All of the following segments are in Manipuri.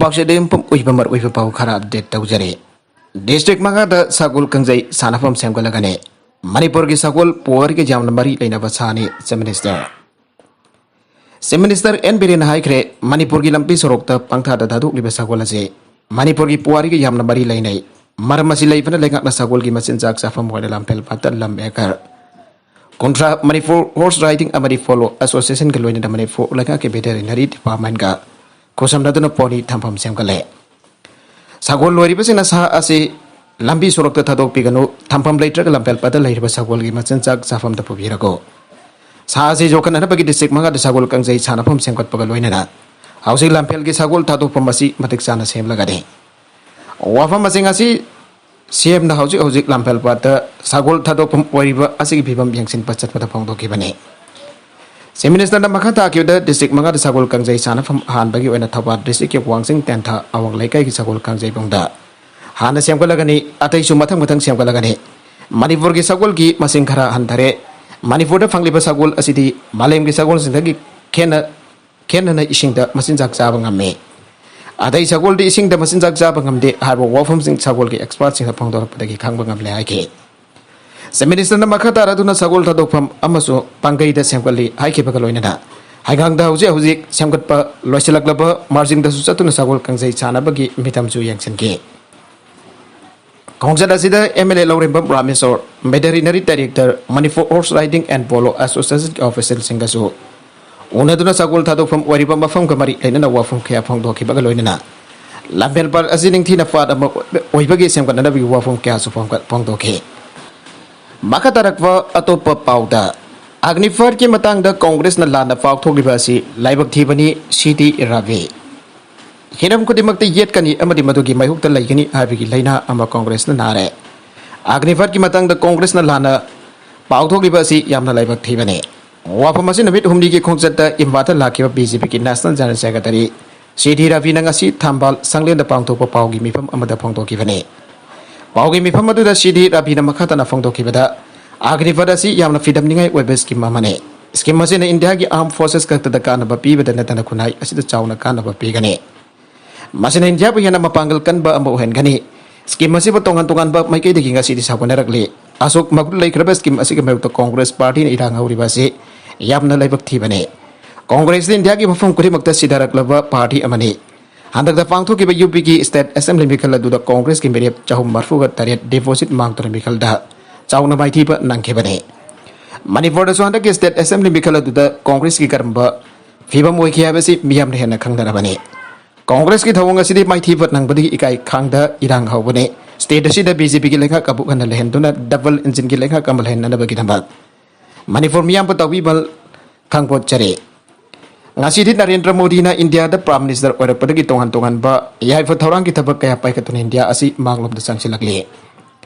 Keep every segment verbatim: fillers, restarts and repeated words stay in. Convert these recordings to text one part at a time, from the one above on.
ꯄꯥꯎꯆꯦꯗ ꯌꯨꯝꯐꯝ ꯑꯣꯏꯕ ꯃꯔꯨꯑꯣꯏꯕ ꯄꯥꯎ ꯈꯔ ꯑꯞꯗꯦꯠ ꯇꯧꯖꯔꯤ꯫ ꯗꯤꯁꯇ꯭ꯔꯤꯛ ꯃꯉꯥꯗ ꯁꯒꯣꯜ ꯀꯥꯡꯖꯩ ꯁꯥꯟꯅꯐꯝ ꯁꯦꯝꯒꯠꯂꯒꯅꯤ꯫ ꯃꯅꯤꯄꯨꯔꯒꯤ ꯁꯒꯣꯜ ꯄꯨꯋꯥꯔꯤꯒ ꯌꯥꯝꯅ ꯃꯔꯤ ꯂꯩꯅꯕ ꯁꯥꯅꯤ, chief minister. Chief minister N ꯕꯤꯔꯦꯟꯅ ꯍꯥꯏꯈ꯭ꯔꯦ, ꯃꯅꯤꯄꯨꯔꯒꯤ ꯂꯝꯕꯤ ꯁꯣꯔꯣꯛꯇ ꯄꯪꯊꯥꯗ ꯊꯥꯗꯣꯛꯂꯤꯕ ꯁꯒꯣꯜ ꯑꯁꯤ ꯃꯅꯤꯄꯨꯔꯒꯤ ꯄꯨꯋꯥꯔꯤꯒ ꯌꯥꯝꯅ ꯃꯔꯤ ꯂꯩꯅꯩ꯫ ꯃꯔꯝ ꯑꯁꯤ ꯂꯩꯕꯅ ꯂꯩꯉꯥꯛꯅ ꯁꯒꯣꯜꯒꯤ ꯃꯆꯤꯟꯖꯥꯛ ꯆꯥꯐꯝ ꯑꯣꯏꯅ ꯂꯝꯐꯦꯜ ꯄꯥꯠꯇ ꯂꯝ ꯑꯦꯀꯔ ꯀꯨꯟꯊ꯭ꯔꯥ ꯃꯅꯤꯄꯨꯔ ꯍꯣꯔꯁ ꯔꯥꯏꯗꯤꯡ ꯑꯃꯗꯤ ꯄꯣꯂꯣ ꯑꯦꯁꯣꯁꯤꯌꯦꯁꯟꯒ ꯂꯣꯏꯅꯅ ꯃꯅꯤꯄꯨꯔ ꯂꯩꯉꯥꯛꯀꯤ ꯚꯦꯇꯦꯔꯤꯅꯔꯤ ꯗꯤꯄꯥꯔꯠꯃꯦꯟꯒ ꯈꯨꯠꯁꯝꯅꯗꯨꯅ ꯄꯣꯅꯤ ꯊꯝꯐꯝ ꯁꯦꯝꯒꯠꯂꯦ꯫ ꯁꯒꯣꯜ ꯂꯣꯏꯔꯤꯕꯁꯤꯡꯅ ꯁꯥ ꯑꯁꯤ ꯂꯝꯕꯤ ꯁꯣꯔꯣꯛꯇ ꯊꯥꯗꯣꯛꯄꯤꯒꯅꯨ, ꯊꯝꯐꯝ ꯂꯩꯇ꯭ꯔꯒ ꯂꯝꯐꯦꯜ ꯄꯥꯠꯇ ꯂꯩꯔꯤꯕ ꯁꯒꯣꯜꯒꯤ ꯃꯆꯤꯟꯖꯥꯛ ꯆꯥꯐꯝꯗ ꯄꯨꯕꯤꯔꯒ ꯁꯥ ꯑꯁꯤ ꯌꯣꯛꯈꯠꯅꯅꯕꯒꯤ ꯗꯤꯁꯇ꯭ꯔꯤꯛ ꯃꯉꯥꯗ ꯁꯒꯣꯜ ꯀꯥꯡꯖꯩ ꯁꯥꯟꯅꯐꯝ ꯁꯦꯝꯒꯠꯄꯒ ꯂꯣꯏꯅꯅ ꯍꯧꯖꯤꯛ ꯂꯝꯐꯦꯜꯒꯤ ꯁꯒꯣꯜ ꯊꯥꯗꯣꯛꯐꯝ ꯑꯁꯤ ꯃꯇꯤꯛ ꯆꯥꯅ ꯁꯦꯝꯂꯒꯅꯤ꯫ ꯋꯥꯐꯝ ꯑꯁꯤꯡ ꯑꯁꯤ ꯁꯤ ꯑꯦꯝꯅ ꯍꯧꯖꯤꯛ ꯍꯧꯖꯤꯛ ꯂꯝꯐꯦꯜ ꯄꯥꯠꯇ ꯁꯒꯣꯜ ꯊꯥꯗꯣꯛꯐꯝ ꯑꯣꯏꯔꯤꯕ ꯑꯁꯤꯒꯤ ꯐꯤꯕꯝ ꯌꯦꯡꯁꯤꯟꯕ ꯆꯠꯄꯗ ꯐꯣꯡꯗꯣꯛꯈꯤꯕꯅꯤ꯫ ꯆꯤꯐ ꯃꯤꯅꯤꯁꯇꯔꯅ ꯃꯈꯥ ꯇꯥꯈꯤꯕꯗ ꯗꯤꯁꯇ꯭ꯔꯤꯛ ꯃꯉꯥꯗ ꯁꯒꯣꯜ ꯀꯥꯡꯖꯩ ꯁꯥꯟꯅꯐꯝ ꯑꯍꯥꯟꯕꯒꯤ ꯑꯣꯏꯅ ꯊꯧꯕꯥꯜ ꯗꯤꯁꯇ꯭ꯔꯤꯛꯀꯤ ꯋꯥꯡꯖꯤꯡ ꯇꯦꯟꯊꯥ ꯑꯋꯥꯡ ꯂꯩꯀꯥꯏꯒꯤ ꯁꯒꯣꯜ ꯀꯥꯡꯖꯩꯕꯨꯡꯗ ꯍꯥꯟꯅ ꯁꯦꯝꯒꯠꯂꯒꯅꯤ, ꯑꯇꯩꯁꯨ ꯃꯊꯪ ꯃꯊꯪ ꯁꯦꯝꯒꯠꯂꯒꯅꯤ꯫ ꯃꯅꯤꯄꯨꯔꯒꯤ ꯁꯒꯣꯜꯒꯤ ꯃꯁꯤꯡ ꯈꯔ ꯍꯟꯊꯔꯦ꯫ ꯃꯅꯤꯄꯨꯔꯗ ꯐꯪꯂꯤꯕ ꯁꯒꯣꯜ ꯑꯁꯤꯗꯤ ꯃꯥꯂꯦꯝꯒꯤ ꯁꯒꯣꯜꯁꯤꯡꯗꯒꯤ ꯈꯦꯟꯅ ꯈꯦꯟꯅꯅ ꯏꯁꯤꯡꯗ ꯃꯆꯤꯟꯖꯥꯛ ꯆꯥꯕ ꯉꯝꯃꯤ꯫ ꯑꯇꯩ ꯁꯒꯣꯜꯗꯤ ꯏꯁꯤꯡꯗ ꯃꯆꯤꯟꯖꯥꯛ ꯆꯥꯕ ꯉꯝꯗꯦ ꯍꯥꯏꯕ ꯋꯥꯐꯝꯁꯤꯡ ꯁꯒꯣꯜꯒꯤ ꯑꯦꯛꯁꯄꯥꯔꯠꯁꯤꯡꯅ ꯐꯣꯡꯗꯣꯔꯛꯄꯗꯒꯤ ꯈꯪꯕ ꯉꯝꯂꯦ ꯍꯥꯏꯈꯤ꯫ ꯆꯤꯐ ꯃꯤꯅꯤꯁꯇꯔꯅ ꯃꯈꯥ ꯇꯥꯔꯗꯨꯅ ꯁꯒꯣꯜ ꯊꯥꯗꯣꯛꯐꯝ ꯑꯃꯁꯨ ꯄꯥꯡꯒꯩꯗ ꯁꯦꯝꯒꯠꯂꯤ ꯍꯥꯏꯈꯤꯕꯒ ꯂꯣꯏꯅꯅ ꯍꯩꯉꯥꯡꯗ ꯍꯧꯖꯤꯛ ꯍꯧꯖꯤꯛ ꯁꯦꯝꯒꯠꯄ ꯂꯣꯏꯁꯤꯜꯂꯛꯂꯕ ꯃꯥꯔꯖꯤꯡꯗꯁꯨ ꯆꯠꯇꯨꯅ ꯁꯒꯣꯜ ꯀꯥꯡꯖꯩ ꯁꯥꯟꯅꯕꯒꯤ ꯃꯤꯇꯝꯁꯨ ꯌꯦꯡꯁꯤꯟꯈꯤ꯫ ꯈꯣꯡꯆꯠ ꯑꯁꯤꯗ M L A Lourembam Rameshwar, veterinary director, Manipur horse riding and polo ꯑꯦꯁꯣꯁꯤꯌꯦꯁꯟꯒꯤ ꯑꯣꯐꯤꯁꯤꯌꯦꯜꯁꯤꯡꯒꯁꯨ ꯎꯅꯗꯨꯅ ꯁꯒꯣꯜ ꯊꯥꯗꯣꯛꯐꯝ ꯑꯣꯏꯔꯤꯕ ꯃꯐꯝꯒ ꯃꯔꯤ ꯂꯩꯅꯅ ꯋꯥꯐꯝ ꯀꯌꯥ ꯐꯣꯡꯗꯣꯛꯈꯤꯕꯒ ꯂꯣꯏꯅꯅ ꯂꯝꯐꯦꯜ ꯄꯥꯠ ꯑꯁꯤ ꯅꯤꯡꯊꯤꯅ ꯄꯥꯠ ꯑꯃ ꯑꯣꯏꯕꯒꯤ ꯁꯦꯝꯒꯠꯅꯅꯕꯒꯤ ꯋꯥꯐꯝ ꯀꯌꯥꯁꯨ ꯐꯣꯡꯒꯠ-, ꯐꯣꯡꯗꯣꯛꯈꯤ꯫ ꯃꯈꯥ ꯇꯥꯔꯛꯄ ꯑꯇꯣꯞꯄ ꯄꯥꯎꯗ, ꯑꯒꯅꯤꯄꯥꯊꯀꯤ ꯃꯇꯥꯡꯗ ꯀꯣꯡꯒ꯭ꯔꯦꯁꯅ ꯂꯥꯟꯅ ꯄꯥꯎꯊꯣꯛꯂꯤꯕ ꯑꯁꯤ ꯂꯥꯏꯕꯛ ꯊꯤꯕꯅꯤ, ꯁꯤ ꯇꯤ ꯔꯕꯤ꯫ ꯍꯤꯔꯝ ꯈꯨꯗꯤꯡꯃꯛꯇ ꯌꯦꯠꯀꯅꯤ ꯑꯃꯗꯤ ꯃꯗꯨꯒꯤ ꯃꯥꯌꯣꯛꯇ ꯂꯩꯒꯅꯤ ꯍꯥꯏꯕꯒꯤ ꯂꯥꯏꯅꯥ ꯑꯃ ꯀꯣꯡꯒ꯭ꯔꯦꯁꯅ ꯅꯥꯔꯦ꯫ ꯑꯒꯅꯤꯄꯥꯊꯀꯤ ꯃꯇꯥꯡꯗ ꯀꯣꯡꯒ꯭ꯔꯦꯁꯅ ꯂꯥꯟꯅ ꯄꯥꯎꯊꯣꯛꯂꯤꯕ ꯑꯁꯤ ꯌꯥꯝꯅ ꯂꯥꯏꯕꯛ ꯊꯤꯕꯅꯤ꯫ ꯋꯥꯐꯝ ꯑꯁꯤ ꯅꯨꯃꯤꯠ ꯍꯨꯝꯅꯤꯒꯤ ꯈꯣꯡꯆꯠꯇ ꯏꯝꯐꯥꯜꯗ ꯂꯥꯛꯈꯤꯕ ꯕꯤ ꯖꯦ ꯄꯤꯒꯤ ꯅꯦꯁꯅꯦꯜ ꯖꯦꯅꯔꯦꯜ ꯁꯦꯀ꯭ꯔꯦꯇꯔꯤ ꯁꯤ ꯗꯤ ꯔꯕꯤꯅ ꯉꯁꯤ ꯊꯝꯕꯥꯜ ꯁꯪꯂꯦꯟꯗ ꯄꯥꯡꯊꯣꯛꯄ ꯄꯥꯎꯒꯤ ꯃꯤꯐꯝ ꯑꯃꯗ ꯐꯣꯡꯗꯣꯛꯈꯤꯕꯅꯤ꯫ ꯄꯥꯎꯒꯤ ꯃꯤꯐꯝ ꯑꯗꯨꯗ ꯁꯤ ꯗꯤ ꯔꯕꯤꯅ ꯃꯈꯥ ꯇꯥꯅ ꯐꯣꯡꯗꯣꯛꯈꯤꯕꯗ, ꯑꯒꯅꯤꯄꯥꯊ ꯑꯁꯤ ꯌꯥꯝꯅ ꯐ꯭ꯔꯤꯗꯝ ꯅꯤꯡꯉꯥꯏ ꯑꯣꯏꯕ ꯁ꯭ꯀꯤꯝ ꯑꯃꯅꯤ꯫ ꯁ꯭ꯀꯤꯝ ꯑꯁꯤꯅ ꯏꯟꯗꯤꯌꯥꯒꯤ ꯑꯥꯔꯝ ꯐꯣꯔꯁꯦꯁ ꯈꯛꯇꯗ ꯀꯥꯟꯅꯕ ꯄꯤꯕꯗ ꯅꯠꯇꯅ ꯈꯨꯟꯅꯥꯏ ꯑꯁꯤꯗ ꯆꯥꯎꯅ ꯀꯥꯟꯅꯕ ꯄꯤꯒꯅꯤ꯫ ꯃꯁꯤꯅ ꯏꯟꯗꯤꯌꯥꯕꯨ ꯍꯦꯟꯅ ꯃꯄꯥꯡꯒꯜ ꯀꯟꯕ ꯑꯃ ꯑꯣꯏꯍꯟꯒꯅꯤ꯫ ꯁ꯭ꯀꯤꯝ ꯑꯁꯤꯕꯨ ꯇꯣꯉꯥꯟ ꯇꯣꯉꯥꯟꯕ ꯃꯥꯏꯀꯩꯗꯒꯤ ꯉꯁꯤꯗꯤ ꯁꯥꯎꯒꯠꯅꯔꯛꯂꯤ꯫ ꯑꯁꯨꯛ ꯃꯒꯨꯟ ꯂꯩꯈ꯭ꯔꯕ ꯁ꯭ꯀꯤꯝ ꯑꯁꯤꯒꯤ ꯃꯥꯌꯣꯛꯇ ꯀꯣꯡꯒ꯭ꯔꯦꯁ ꯄꯥꯔꯇꯤꯅ ꯏꯔꯥꯡ ꯍꯧꯔꯤꯕ ꯑꯁꯤ ꯌꯥꯝꯅ ꯂꯥꯏꯕꯛ ꯊꯤꯕꯅꯤ꯫ ꯀꯣꯡꯒ꯭ꯔꯦꯁꯇꯤ ꯏꯟꯗꯤꯌꯥꯒꯤ ꯃꯐꯝ ꯈꯨꯗꯤꯡꯃꯛꯇ ꯁꯤꯗꯔꯛꯂꯕ ꯄꯥꯔꯇꯤ ꯑꯃꯅꯤ꯫ ꯍꯟꯗꯛꯇ ꯄꯥꯡꯊꯣꯛꯈꯤꯕ ꯌꯨ ꯄꯤꯒꯤ ꯁ꯭ꯇꯦꯠ ꯑꯦꯁꯦꯝꯕ꯭ꯂꯤ ꯃꯤꯈꯜ ꯑꯗꯨꯗ ꯀꯣꯡꯒ꯭ꯔꯦꯁꯀꯤ ꯃꯤꯔꯦꯞ ꯆꯍꯨꯝ ꯃꯔꯤꯐꯨꯒ ꯇꯔꯦꯠ ꯗꯤꯄꯣꯖꯤꯠ ꯃꯥꯡꯗꯨꯅ ꯃꯤꯈꯜꯗ ꯆꯥꯎꯅ ꯃꯥꯏꯊꯤꯕ ꯅꯪꯈꯤꯕꯅꯤ꯫ ꯃꯅꯤꯄꯨꯔꯗꯁꯨ ꯍꯟꯗꯛꯀꯤ ꯁ꯭ꯇꯦꯠ ꯑꯦꯁꯦꯝꯕ꯭ꯂꯤ ꯃꯤꯈꯜ ꯑꯗꯨꯗ ꯀꯣꯡꯒ꯭ꯔꯦꯁꯀꯤ ꯀꯔꯝꯕ ꯐꯤꯕꯝ ꯑꯣꯏꯈꯤ ꯍꯥꯏꯕꯁꯤ ꯃꯤꯌꯥꯝꯅ ꯍꯦꯟꯅ ꯈꯪꯅꯔꯕꯅꯤ꯫ ꯀꯣꯡꯒ꯭ꯔꯦꯁꯀꯤ ꯊꯧꯑꯣꯡ ꯑꯁꯤꯗꯤ ꯃꯥꯏꯊꯤꯕ ꯅꯪꯕꯗꯒꯤ ꯏꯀꯥꯏ ꯈꯥꯡꯗ ꯏꯔꯥꯡ ꯍꯧꯕꯅꯤ꯫ ꯁ꯭ꯇꯦꯠ ꯑꯁꯤꯗ ꯕꯤ ꯖꯦ ꯄꯤꯒꯤ ꯂꯩꯉꯥꯛ ꯑꯃꯨꯛ ꯍꯟꯅ ꯂꯩꯍꯟꯗꯨꯅ ꯗꯕꯜ ꯏꯟꯖꯤꯟꯒꯤ ꯂꯩꯉꯥꯛ ꯑꯃ ꯂꯩꯍꯟꯅꯅꯕꯒꯤꯗꯃꯛ ꯃꯅꯤꯄꯨꯔ ꯃꯤꯌꯥꯝꯕꯨ ꯇꯥꯛꯄꯤꯕ ꯈꯪꯄꯣꯠꯆꯔꯤ꯫ ꯉꯁꯤꯗꯤ ꯅꯔꯦꯟꯗ꯭ꯔ ꯃꯣꯗꯤꯅ ꯏꯟꯗꯤꯌꯥꯗ ꯄ꯭ꯔꯥꯏꯝ ꯃꯤꯅꯤꯁꯇꯔ ꯑꯣꯏꯔꯛꯄꯗꯒꯤ ꯇꯣꯉꯥꯟ ꯇꯣꯉꯥꯟꯕ ꯌꯥꯏꯐ ꯊꯧꯔꯥꯡꯒꯤ ꯊꯕꯛ ꯀꯌꯥ ꯄꯥꯏꯈꯠꯇꯨꯅ ꯏꯟꯗꯤꯌꯥ ꯑꯁꯤ ꯃꯥꯡꯂꯣꯝꯗ ꯆꯪꯁꯤꯜꯂꯛꯂꯤ꯫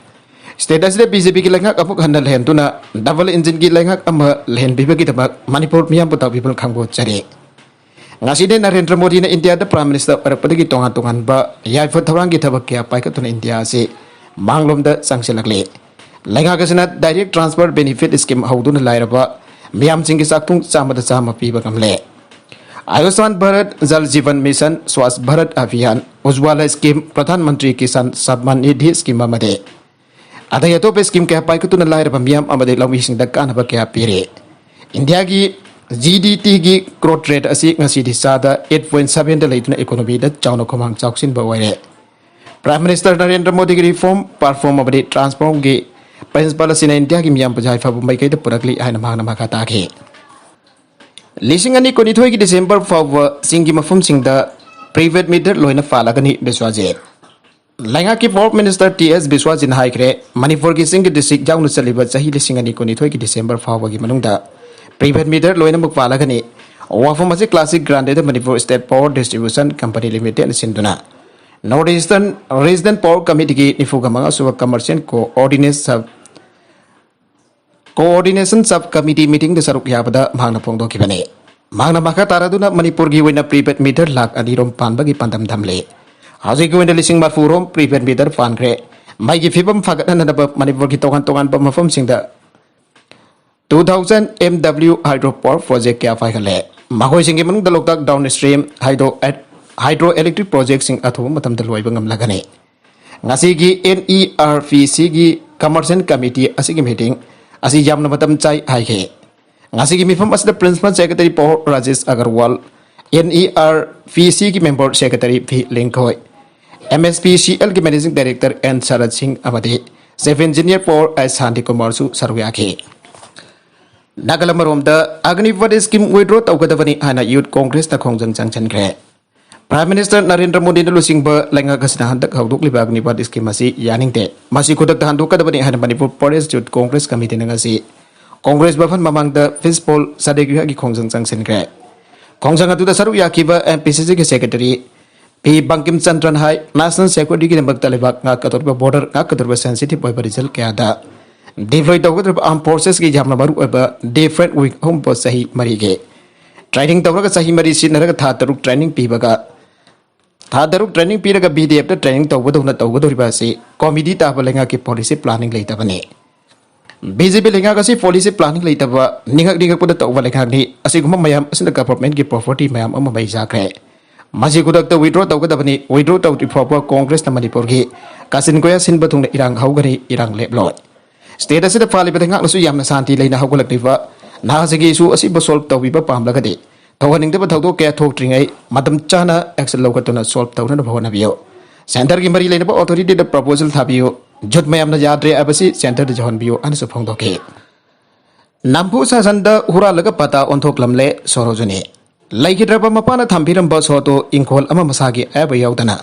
ꯁ꯭ꯇꯦꯠ ꯑꯁꯤꯗ ꯕꯤ ꯖꯦ ꯄꯤꯒꯤ ꯂꯩꯉꯥꯛ ꯑꯃꯨꯛ ꯍꯟꯅ ꯂꯩꯍꯟꯗꯨꯅ ꯗꯕꯜ ꯏꯟꯖꯤꯟꯒꯤ ꯂꯩꯉꯥꯛ ꯑꯃ ꯂꯩꯍꯟꯕꯤꯕꯒꯤꯗꯃꯛ ꯃꯅꯤꯄꯨꯔ ꯃꯤꯌꯥꯝꯕꯨ ꯇꯥꯛꯄꯤꯕ ꯈꯪꯄꯣꯠꯆꯔꯤ꯫ ꯉꯁꯤꯗꯤ ꯅꯔꯦꯟꯗ꯭ꯔ ꯃꯣꯗꯤꯅ ꯏꯟꯗꯤꯌꯥꯗ ꯄ꯭ꯔꯥꯏꯝ ꯃꯤꯅꯤꯁꯇꯔ ꯑꯣꯏꯔꯛꯄꯗꯒꯤ ꯇꯣꯉꯥꯟ ꯇꯣꯉꯥꯟꯕ ꯌꯥꯏꯐ ꯊꯧꯔꯥꯡꯒꯤ ꯊꯕꯛ ꯀꯌꯥ ꯄꯥꯏꯈꯠꯇꯨꯅ ꯏꯟꯗꯤꯌꯥ ꯑꯁꯤ ꯃꯥꯡꯂꯣꯝꯗ ꯆꯪꯁꯤꯜꯂꯛꯂꯤ꯫ ꯂꯩꯉꯥꯛ ꯑꯁꯤꯅ ꯗꯥꯏꯔꯦꯛ ꯇ꯭ꯔꯥꯟꯁꯐꯔ ꯕꯦꯅꯤꯐꯤꯠ ꯁ꯭ꯀꯤꯝ ꯍꯧꯗꯨꯅ ꯂꯥꯏꯔꯕ ꯃꯤꯌꯥꯝꯁꯤꯡꯒꯤ ꯆꯥꯛꯊꯨꯡ ꯆꯥꯝꯃꯗ ꯆꯥꯝꯃ ꯄꯤꯕ ꯉꯝꯂꯦ꯫ ꯑꯌꯨꯁꯃꯥꯟ ꯚꯥꯔꯠ, ꯖꯜ ꯖꯤꯕꯟ ꯃꯤꯁꯟ, ꯁ꯭ꯋꯥꯁ ꯚꯥꯔꯠ ꯑꯚꯤꯌꯥꯟ, ꯎꯖ꯭ꯋꯥꯂꯥ ꯁ꯭ꯀꯤꯝ, ꯄ꯭ꯔꯙꯥꯟ ꯃꯟꯇ꯭ꯔꯤ ꯀꯤꯁꯥꯟ ꯁꯝꯃꯥꯟ ꯅꯤꯙꯤ ꯁ꯭ꯀꯤꯝ ꯑꯃꯗꯤ ꯑꯇꯩ ꯑꯇꯣꯞꯄ ꯁ꯭ꯀꯤꯝ ꯀꯌꯥ ꯄꯥꯏꯈꯠꯇꯨꯅ ꯂꯥꯏꯔꯕ ꯃꯤꯌꯥꯝ ꯑꯃꯗꯤ ꯂꯧꯃꯤꯁꯤꯡꯗ ꯀꯥꯟꯅꯕ ꯀꯌꯥ ꯄꯤꯔꯤ꯫ ꯏꯟꯗꯤꯌꯥꯒꯤ ꯖꯤ ꯗꯤ ꯇꯤꯒꯤ ꯒ꯭ꯔꯣꯊ ꯔꯦꯠ ꯑꯁꯤ ꯉꯁꯤꯗꯤ ꯆꯥꯗ ꯑꯩꯠ ꯄꯣꯏꯟ ꯁꯚꯦꯟꯗ ꯂꯩꯗꯨꯅ ꯏꯀꯣꯅꯣꯃꯤꯗ ꯆꯥꯎꯅ ꯈꯨꯃꯥꯡ ꯆꯥꯎꯁꯤꯟꯕ ꯑꯣꯏꯔꯦ꯫ ꯄ꯭ꯔꯥꯏꯝ ꯃꯤꯅꯤꯁꯇꯔ ꯅꯔꯦꯟꯗ꯭ꯔ ꯃꯣꯗꯤꯒꯤ ꯔꯤꯐꯣꯔꯝ, ꯄꯔꯐꯣꯔꯝ ꯑꯃꯗꯤ ꯇ꯭ꯔꯥꯟꯁꯐꯣꯔꯝꯒꯤ ꯄ꯭ꯔꯤꯟꯁꯤꯄꯜ ꯑꯁꯤꯅ ꯏꯟꯗꯤꯌꯥꯒꯤ ꯃꯤꯌꯥꯝꯕꯨ ꯌꯥꯏꯐꯕ ꯃꯥꯏꯀꯩꯗ ꯄꯨꯔꯛꯂꯤ ꯍꯥꯏꯅ ꯃꯍꯥꯛꯅ ꯃꯈꯥ ꯇꯥꯈꯤ꯫ ꯂꯤꯁꯤꯡ ꯑꯅꯤ ꯀꯨꯟꯅꯤꯊꯣꯏꯒꯤ ꯗꯤꯁꯦꯝꯕꯔ ꯐꯥꯎꯕ ꯆꯤꯡꯒꯤ ꯃꯐꯝꯁꯤꯡꯗ ꯄ꯭ꯔꯤꯄꯦꯗ ꯃꯤꯇꯔ ꯂꯣꯏꯅ ꯄꯥꯜꯂꯒꯅꯤ, ꯕꯤꯁ꯭ꯋꯖꯤꯠ꯫ ꯂꯩꯉꯥꯛꯀꯤ ꯄꯥꯋꯔ ꯃꯤꯅꯤꯁꯇꯔ ꯇꯤ ꯑꯦꯁ ꯕꯤꯁ꯭ꯋꯖꯤꯠꯅ ꯍꯥꯏꯈ꯭ꯔꯦ, ꯃꯅꯤꯄꯨꯔꯒꯤ ꯆꯤꯡꯒꯤ ꯗꯤꯁꯇ꯭ꯔꯤꯛ ꯌꯥꯎꯅ ꯆꯜꯂꯤꯕ ꯆꯍꯤ ꯂꯤꯁꯤꯡ ꯑꯅꯤ ꯀꯨꯟꯅꯤꯊꯣꯏꯒꯤ ꯗꯤꯁꯦꯝꯕꯔ ꯐꯥꯎꯕꯒꯤ ꯃꯅꯨꯡꯗ ꯄ꯭ꯔꯤꯄꯦꯗ ꯃꯤꯇꯔ ꯂꯣꯏꯅꯃꯛ ꯄꯥꯜꯂꯒꯅꯤ꯫ ꯋꯥꯐꯝ ꯑꯁꯤ ꯀ꯭ꯂꯥꯁꯤꯛ ꯒ꯭ꯔꯥꯟꯗꯦꯗ Manipur state power distribution company ꯂꯤꯃꯤꯇꯦꯗꯅ ꯁꯤꯟꯗꯨꯅ ꯅꯣꯔꯠ ꯏꯁꯇꯔꯟ ꯔꯤꯖꯅꯦꯜ ꯄꯥꯋꯔ ꯀꯃꯤꯇꯤꯒꯤ ꯅꯤꯐꯨꯒ ꯃꯉꯥ ꯁꯨꯕ commercial coordination sub coordination sub committee ꯃꯤꯇꯤꯡꯗ ꯁꯔꯨꯛ ꯌꯥꯕꯗ ꯃꯍꯥꯛꯅ ꯐꯣꯡꯗꯣꯛꯈꯤꯕꯅꯤ꯫ ꯃꯍꯥꯛꯅ ꯃꯈꯥ ꯇꯥꯔꯗꯨꯅ ꯃꯅꯤꯄꯨꯔꯒꯤ ꯑꯣꯏꯅ ꯄ꯭ꯔꯤꯄꯦꯗ ꯃꯤꯇꯔ ꯂꯥꯈ ꯑꯅꯤ ꯔꯣꯝ ꯄꯥꯟꯕꯒꯤ ꯄꯥꯟꯗꯝ ꯊꯝꯂꯤ꯫ ꯍꯧꯖꯤꯛꯀꯤ ꯑꯣꯏꯅ ꯂꯤꯁꯤꯡ ꯃꯔꯤꯐꯨ ꯔꯣꯝ ꯄ꯭ꯔꯤꯄꯦꯗ ꯃꯤꯇꯔ ꯄꯥꯟꯈ꯭ꯔꯦ꯫ ꯃꯩꯒꯤ ꯐꯤꯕꯝ ꯐꯒꯠꯍꯟꯅꯕ ꯃꯅꯤꯄꯨꯔꯒꯤ ꯇꯣꯉꯥꯟ ꯇꯣꯉꯥꯟꯕ ꯃꯐꯝꯁꯤꯡꯗ two thousand M W hydro power project ꯀꯌꯥ ꯄꯥꯏꯈꯠꯂꯦ꯫ ꯃꯈꯣꯏꯁꯤꯡꯒꯤ ꯃꯅꯨꯡꯗ ꯂꯣꯛꯇꯥꯛ downstream hydro hydro electric projectꯁꯤꯡ ꯑꯊꯨꯕ ꯃꯇꯝꯗ ꯂꯣꯏꯕ ꯉꯝꯂꯒꯅꯤ꯫ ꯉꯁꯤꯒꯤ NERPCꯒꯤ Commercial Committee ꯑꯁꯤꯒꯤ meeting ꯑꯁꯤ ꯌꯥꯝꯅ ꯃꯇꯝ ꯆꯥꯏ ꯍꯥꯏꯈꯤ꯫ ꯉꯁꯤꯒꯤ ꯃꯤꯐꯝ ꯑꯁꯤꯗ Principal Secretary Power Rajesh Agarwal, NERPCꯒꯤ Member Secretary V ꯂꯤꯡꯈꯣꯏ, MSPCLꯒꯤ Managing Director N ꯁꯔꯠ ꯁꯤꯡ ꯑꯃꯗꯤ Chief Engineer Power ꯑꯦꯁ ꯁꯥꯟꯇꯤ ꯀꯨꯃꯥꯔꯁꯨ ꯁꯔꯨꯛ ꯌꯥꯈꯤ꯫ ꯅꯥꯒꯥꯂꯦꯟ ꯑꯃꯔꯣꯝꯗ Agnipath Scheme withdraw ꯇꯧꯒꯗꯕꯅꯤ ꯍꯥꯏꯅ Youth Congressꯅ ꯈꯣꯡꯖꯪ ꯆꯪꯁꯤꯟꯈ꯭ꯔꯦ꯫ Prime Minister ꯅꯔꯦꯟꯗ꯭ꯔ ꯃꯣꯗꯤꯅ ꯂꯨꯆꯤꯡꯕ ꯂꯩꯉꯥꯛ ꯑꯁꯤꯅ ꯍꯟꯗꯛ ꯍꯧꯗꯣꯛꯂꯤꯕ Agnipath Scheme ꯑꯁꯤ ꯌꯥꯅꯤꯡꯗꯦ꯫ ꯃꯁꯤ ꯈꯨꯗꯛꯇ ꯍꯟꯗꯣꯛꯀꯗꯕꯅꯤ ꯍꯥꯏꯅ Manipur Forest Youth Congress Committeeꯅ ꯉꯁꯤ Congress ꯚꯕꯟ ꯃꯃꯥꯡꯗ Peace Pole ꯁꯗ꯭ꯌꯒ꯭ꯔꯍꯒꯤ ꯈꯣꯡꯖꯪ ꯆꯪꯁꯤꯟꯈ꯭ꯔꯦ꯫ ꯈꯣꯡꯖꯪ ꯑꯗꯨꯗ ꯁꯔꯨꯛ ꯌꯥꯈꯤꯕ MPCCꯒꯤ Secretary ꯄꯤ ꯕꯪꯀꯤꯝ ꯆꯟꯗ꯭ꯔꯟ ꯍꯥꯏ, National Securityꯒꯤꯗꯃꯛꯇ ꯂꯩꯕꯥꯛ ꯉꯥꯛꯀꯗꯧꯔꯤꯕ, border ꯉꯥꯛꯀꯗꯧꯔꯤꯕ sensitive ꯑꯣꯏꯕ result ꯀꯌꯥꯗ deploy ꯇꯧꯒꯗꯧꯔꯤꯕ armed forcesꯀꯤ ꯌꯥꯝꯅ ꯃꯔꯨ ꯑꯣꯏꯕ defence wing ꯑꯍꯨꯝ ꯆꯍꯤ ꯃꯔꯤꯒꯤ training ꯇꯧꯔꯒ, ꯆꯍꯤ ꯃꯔꯤ ꯁꯤꯖꯤꯟꯅꯔꯒ ꯊꯥ ꯇꯔꯨꯛ training ꯄꯤꯕꯒ, ꯊꯥ ꯇꯔꯨꯛ training ꯄꯤꯔꯒ BDFꯇ training ꯇꯧꯕꯗꯧꯅ ꯇꯧꯒꯗꯧꯔꯤꯕ ꯑꯁꯤ comedy ꯇꯥꯕ ꯂꯩꯉꯥꯛꯀꯤ policy planning ꯂꯩꯇꯕꯅꯤ꯫ BJP ꯂꯩꯉꯥꯛ ꯑꯁꯤ policy planning ꯂꯩꯇꯕ, ꯅꯤꯡꯉꯛ ꯅꯤꯡꯉꯛꯄꯗ ꯇꯧꯕ ꯂꯩꯉꯥꯛꯅꯤ꯫ ꯑꯁꯤꯒꯨꯝꯕ ꯃꯌꯥꯝ ꯑꯁꯤꯅ governmentꯀꯤ property ꯃꯌꯥꯝ ꯑꯃ ꯃꯩ ꯆꯥꯈ꯭ꯔꯦ꯫ ꯃꯁꯤ ꯈꯨꯗꯛꯇ withdraw ꯇꯧꯒꯗꯕꯅꯤ꯫ Withdraw ꯇꯧꯗ꯭ꯔꯤ ꯐꯥꯎꯕ Congressꯅ ꯃꯅꯤꯄꯨꯔꯒꯤ ꯀꯥꯆꯤꯟ ꯀꯣꯌꯥ ꯁꯤꯟꯕ ꯊꯨꯡꯅ ꯏꯔꯥꯡ ꯍꯧꯒꯅꯤ, ꯏꯔꯥꯡ ꯂꯦꯞꯂꯣꯏ꯫ State ꯑꯁꯤꯗ ꯄꯥꯜꯂꯤꯕ ꯂꯩꯉꯥꯛꯅꯁꯨ ꯌꯥꯝꯅ ꯁꯥꯟꯇꯤ ꯂꯩꯅ ꯍꯧꯒꯠꯂꯛꯂꯤꯕ ꯅꯍꯥꯁꯤꯡꯒꯤ issue ꯑꯁꯤꯕꯨ solve ꯇꯧꯕꯤꯕ ꯄꯥꯝꯂꯒꯗꯤ, ꯊꯣꯛꯍꯟꯅꯤꯡꯗꯕ ꯊꯧꯗꯣꯛ ꯀꯌꯥ ꯊꯣꯛꯇ꯭ꯔꯤꯉꯩ ꯃꯇꯝ ꯆꯥꯅ action ꯂꯧꯈꯠꯇꯨꯅ solve ꯇꯧꯅꯅꯕ ꯍꯣꯠꯅꯕꯤꯌꯨ꯫ Centreꯒꯤ ꯃꯔꯤ ꯂꯩꯅꯕ authorityꯗ proposal ꯊꯥꯕꯤꯌꯨ꯫ Youth ꯃꯌꯥꯝꯅ ꯌꯥꯗ꯭ꯔꯦ ꯍꯥꯏꯕꯁꯤ Centreꯗ ꯌꯧꯍꯟꯕꯤꯌꯨ ꯍꯥꯏꯅꯁꯨ ꯐꯣꯡꯗꯣꯛꯈꯤ꯫ ꯅꯝꯐꯨ ꯁꯥꯁꯟꯗ ꯍꯨꯔꯥꯜꯂꯒ ꯄꯇꯥ ꯑꯣꯟꯊꯣꯛꯂꯝꯂꯦ ꯁꯣꯔꯣꯖꯨꯅꯤ꯫ ꯂꯩꯈꯤꯗ꯭ꯔꯕ ꯃꯄꯥꯅ ꯊꯝꯕꯤꯔꯝꯕ ꯁꯣꯇꯣ ꯏꯪꯈꯣꯜ ꯑꯃ ꯃꯁꯥꯒꯤ ꯑꯌꯥꯕ ꯌꯥꯎꯗꯅ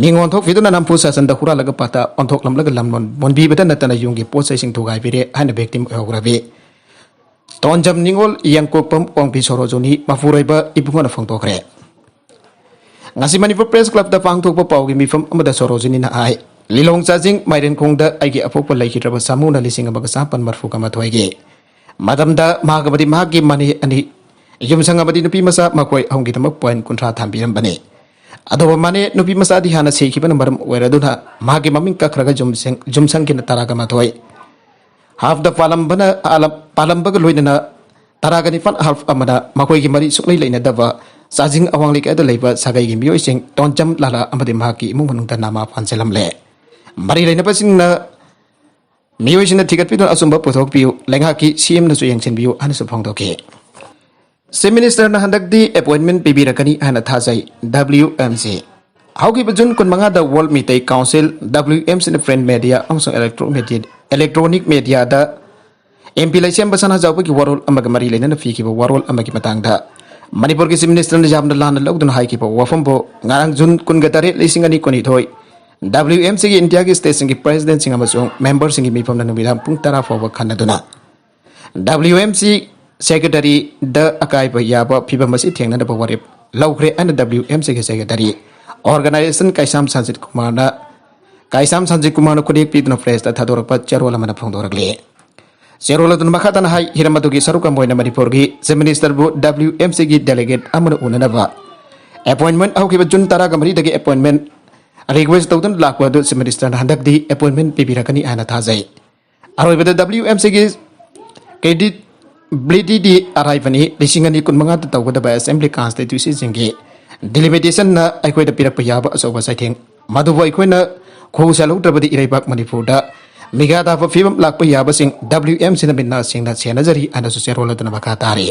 ꯃꯤꯡ ꯑꯣꯟꯊꯣꯛꯄꯤꯗꯨꯅ ꯅꯝꯐꯨ ꯁꯥꯁꯟꯗ ꯍꯨꯔꯥꯜꯂꯒ ꯄꯇꯥ ꯑꯣꯟꯊꯣꯛꯂꯝꯂꯒ ꯂꯝ ꯃꯨꯟꯕꯤꯕꯇ ꯅꯠꯇꯅ ꯌꯨꯝꯒꯤ ꯄꯣꯠ ꯆꯩꯁꯤꯡ ꯊꯨꯒꯥꯏꯕꯤꯔꯦ ꯍꯥꯏꯅ victim ꯑꯣꯏꯍꯧꯔꯕꯤ ꯇꯣꯟꯖꯝ ꯅꯤꯉꯣꯜ ꯌꯦꯡꯀꯣꯛꯄꯝ ꯑꯣꯡꯕꯤ ꯁꯣꯔꯣꯖꯨꯅꯤ ꯃꯄꯨꯔꯣꯏꯕ ꯏꯕꯨꯡꯉꯣꯅ ꯐꯣꯡꯗꯣꯛꯈ꯭ꯔꯦ꯫ ꯉꯁꯤ ꯃꯅꯤꯄꯨꯔ Press Clubꯇ ꯄꯥꯡꯊꯣꯛꯄ ꯄꯥꯎꯒꯤ ꯃꯤꯐꯝ ꯑꯃꯗ ꯁꯣꯔꯣꯖꯤꯅꯤꯅ ꯍꯥꯏ, ꯂꯤꯂꯣꯡ ꯆꯥꯖꯤꯡ ꯃꯥꯏꯔꯦꯟꯈꯣꯡꯗ ꯑꯩꯒꯤ ꯑꯄꯣꯛꯄ ꯂꯩꯈꯤꯗ꯭ꯔꯕ ꯁꯥꯃꯨꯅ ꯂꯤꯁꯤꯡ ꯑꯃꯒ ꯆꯥꯃꯥꯄꯟ ꯃꯔꯤꯐꯨ ꯃꯥꯊꯣꯏꯒꯤ ꯃꯇꯝꯗ ꯃꯍꯥꯛ ꯑꯃꯗꯤ ꯃꯍꯥꯛꯀꯤ ꯃꯅꯦ ꯑꯅꯤ, ꯌꯨꯝꯁꯪ ꯑꯃꯗꯤ ꯅꯨꯄꯤ ꯃꯆꯥ ꯃꯈꯣꯏ ꯑꯍꯨꯝꯒꯤꯗꯃꯛ point ꯀꯨꯟꯊ꯭ꯔꯥ ꯊꯝꯕꯤꯔꯝꯕꯅꯤ꯫ ꯑꯗꯨꯕꯨ ꯃꯅꯦ ꯅꯨꯄꯤ ꯃꯆꯥꯗꯤ ꯍꯥꯟꯅ ꯁꯤꯈꯤꯕꯅ ꯃꯔꯝ ꯑꯣꯏꯔꯗꯨꯅ ꯃꯍꯥꯛꯀꯤ ꯃꯃꯤꯡ ꯀꯛꯈ꯭ꯔꯒ ꯌꯨꯝꯁꯪ-, ꯌꯨꯝꯁꯪꯒꯤꯅ ꯇꯔꯥꯒ ꯃꯥꯊꯣꯏ꯫ Halfꯇ ꯄꯥꯜꯂꯝꯕꯅ, ꯑꯥꯂꯝ-, ꯄꯥꯜꯂꯝꯕꯒ ꯂꯣꯏꯅꯅ ꯇꯔꯥꯒ ꯅꯤꯄꯥꯟ half ꯑꯃꯅ ꯃꯈꯣꯏꯒꯤ ꯃꯔꯤ ꯁꯨꯡꯂꯩ ꯂꯩꯅꯗꯕ ꯆꯥꯖꯤꯡ ꯑꯋꯥꯡ ꯂꯩꯀꯥꯏꯗ ꯂꯩꯕ ꯁꯥꯒꯩꯒꯤ ꯃꯤꯑꯣꯏꯁꯤꯡ ꯇꯣꯟꯆꯝ ꯂꯥꯂꯥ ꯑꯃꯗꯤ ꯃꯍꯥꯛꯀꯤ ꯏꯃꯨꯡ ꯃꯅꯨꯡꯗ ꯅꯥꯃꯥ ꯄꯥꯟꯁꯤꯜꯂꯝꯂꯦ꯫ ꯃꯔꯤ ꯂꯩꯅꯕꯁꯤꯡꯅ ꯃꯤꯑꯣꯏꯁꯤꯡꯅ ꯊꯤꯒꯠꯄꯤꯗꯨꯅ ꯑꯆꯨꯝꯕ ꯄꯨꯊꯣꯛꯄꯤꯌꯨ, ꯂꯩꯉꯥꯛꯀꯤ ꯁꯤ ꯑꯦꯝꯅꯁꯨ ꯌꯦꯡꯁꯤꯟꯕꯤꯌꯨ ꯍꯥꯏꯅꯁꯨ ꯐꯣꯡꯗꯣꯛꯈꯤ꯫ Chief Ministerꯅ ꯍꯟꯗꯛꯇꯤ appointment ꯄꯤꯕꯤꯔꯛꯀꯅꯤ ꯍꯥꯏꯅ ꯊꯥꯖꯩ꯫ W M C꯫ ꯍꯧꯈꯤꯕ June ꯀꯨꯟꯃꯉꯥꯗ World Meitei Council, W M Cꯅ print media ꯑꯃꯁꯨꯡ electro media, electronic mediaꯗ M P ꯂꯩꯁꯦꯝꯕ ꯁꯅꯥꯖꯥꯎꯕꯒꯤ ꯋꯥꯔꯣꯜ ꯑꯃꯒ ꯃꯔꯤ ꯂꯩꯅꯅ ꯄꯤꯈꯤꯕ ꯋꯥꯔꯣꯜ ꯑꯃꯒꯤ ꯃꯇꯥꯡꯗ ꯃꯅꯤꯄꯨꯔꯒꯤ Chief Ministerꯅ ꯌꯥꯝꯅ ꯂꯥꯟꯅ ꯂꯧꯗꯨꯅ ꯍꯥꯏꯈꯤꯕ ꯋꯥꯐꯝꯕꯨ ꯉꯔꯥꯡ June ꯀꯨꯟꯒ ꯇꯔꯦꯠ, ꯂꯤꯁꯤꯡ ꯑꯅꯤ ꯀꯨꯟꯅꯤꯊꯣꯏ W M Cꯒꯤ Indiaꯒꯤ stateꯁꯤꯡꯒꯤ presidentꯁꯤꯡ ꯑꯃꯁꯨꯡ memberꯁꯤꯡꯒꯤ ꯃꯤꯐꯝꯅ ꯅꯨꯃꯤꯗꯥꯡ ꯄꯨꯡ ꯇꯔꯥ ꯐꯥꯎꯕ ꯈꯟꯅꯗꯨꯅ W M C secretaryꯗ ꯑꯀꯥꯏꯕ ꯌꯥꯕ ꯐꯤꯚꯝ ꯑꯁꯤ ꯊꯦꯡꯅꯅꯕ ꯋꯥꯔꯦꯞ ꯂꯧꯈ꯭ꯔꯦ ꯍꯥꯏꯅ W M Cꯒꯤ secretary organization ꯀꯩꯁꯥꯝ ꯁꯟꯖꯤꯠ ꯀꯨꯃꯥꯔꯅ, ꯀꯩꯁꯥꯝ ꯁꯟꯖꯤꯠ ꯀꯨꯃꯥꯔꯅ ꯈꯨꯗꯦꯛ ꯄꯤꯗꯨꯅ pressꯇ ꯊꯥꯗꯣꯔꯛꯄ ꯆꯦꯔꯣꯜ ꯑꯃꯅ ꯐꯣꯡꯗꯣꯔꯛꯂꯤ꯫ ꯆꯦꯔꯣꯜ ꯑꯗꯨꯅ ꯃꯈꯥ ꯇꯥꯅ ꯍꯥꯏ, ꯍꯤꯔꯝ ꯑꯗꯨꯒꯤ ꯁꯔꯨꯛ ꯑꯃ ꯑꯣꯏꯅ ꯃꯅꯤꯄꯨꯔꯒꯤ Chief Ministerꯕꯨ W M Cꯒꯤ delegate ꯑꯃꯅ ꯎꯅꯅꯕ appointment ꯍꯧꯈꯤꯕ June ꯇꯔꯥꯒ ꯃꯔꯤꯗꯒꯤ appointment request ꯇꯧꯗꯨꯅ ꯂꯥꯛꯄ ꯑꯗꯨ Chief Ministerꯅ ꯍꯟꯗꯛꯇꯤ appointment ꯄꯤꯕꯤꯔꯛꯀꯅꯤ ꯍꯥꯏꯅ ꯊꯥꯖꯩ꯫ ꯑꯔꯣꯏꯕꯗ W M Cꯒꯤ credibility ꯑꯔꯥꯏꯕꯅꯤ, ꯂꯤꯁꯤꯡ ꯑꯅꯤ ꯀꯨꯟꯃꯉꯥꯗ ꯇꯧꯒꯗꯕ assembly constituencyꯁꯤꯡꯒꯤ delimitationꯅ ꯑꯩꯈꯣꯏꯗ ꯄꯤꯔꯛꯄ ꯌꯥꯕ ꯑꯆꯧꯕ ꯆꯩꯊꯦꯡ, ꯃꯗꯨꯕꯨ ꯑꯩꯈꯣꯏꯅ ꯈꯨ ꯆꯜꯍꯧꯗ꯭ꯔꯕꯗꯤ ꯏꯔꯩꯕꯥꯛ ꯃꯅꯤꯄꯨꯔꯗ ꯃꯤꯒꯥ ꯇꯥꯕ ꯐꯤꯕꯝ ꯂꯥꯛꯄ ꯌꯥꯕꯁꯤꯡ W M Cꯅ ꯃꯤꯠ ꯅꯥ ꯁꯤꯡꯅ ꯁꯦꯟꯅꯖꯔꯤ ꯍꯥꯏꯅꯁꯨ ꯆꯦꯔꯣꯜ ꯑꯗꯨꯅ ꯃꯈꯥ ꯇꯥꯔꯤ꯫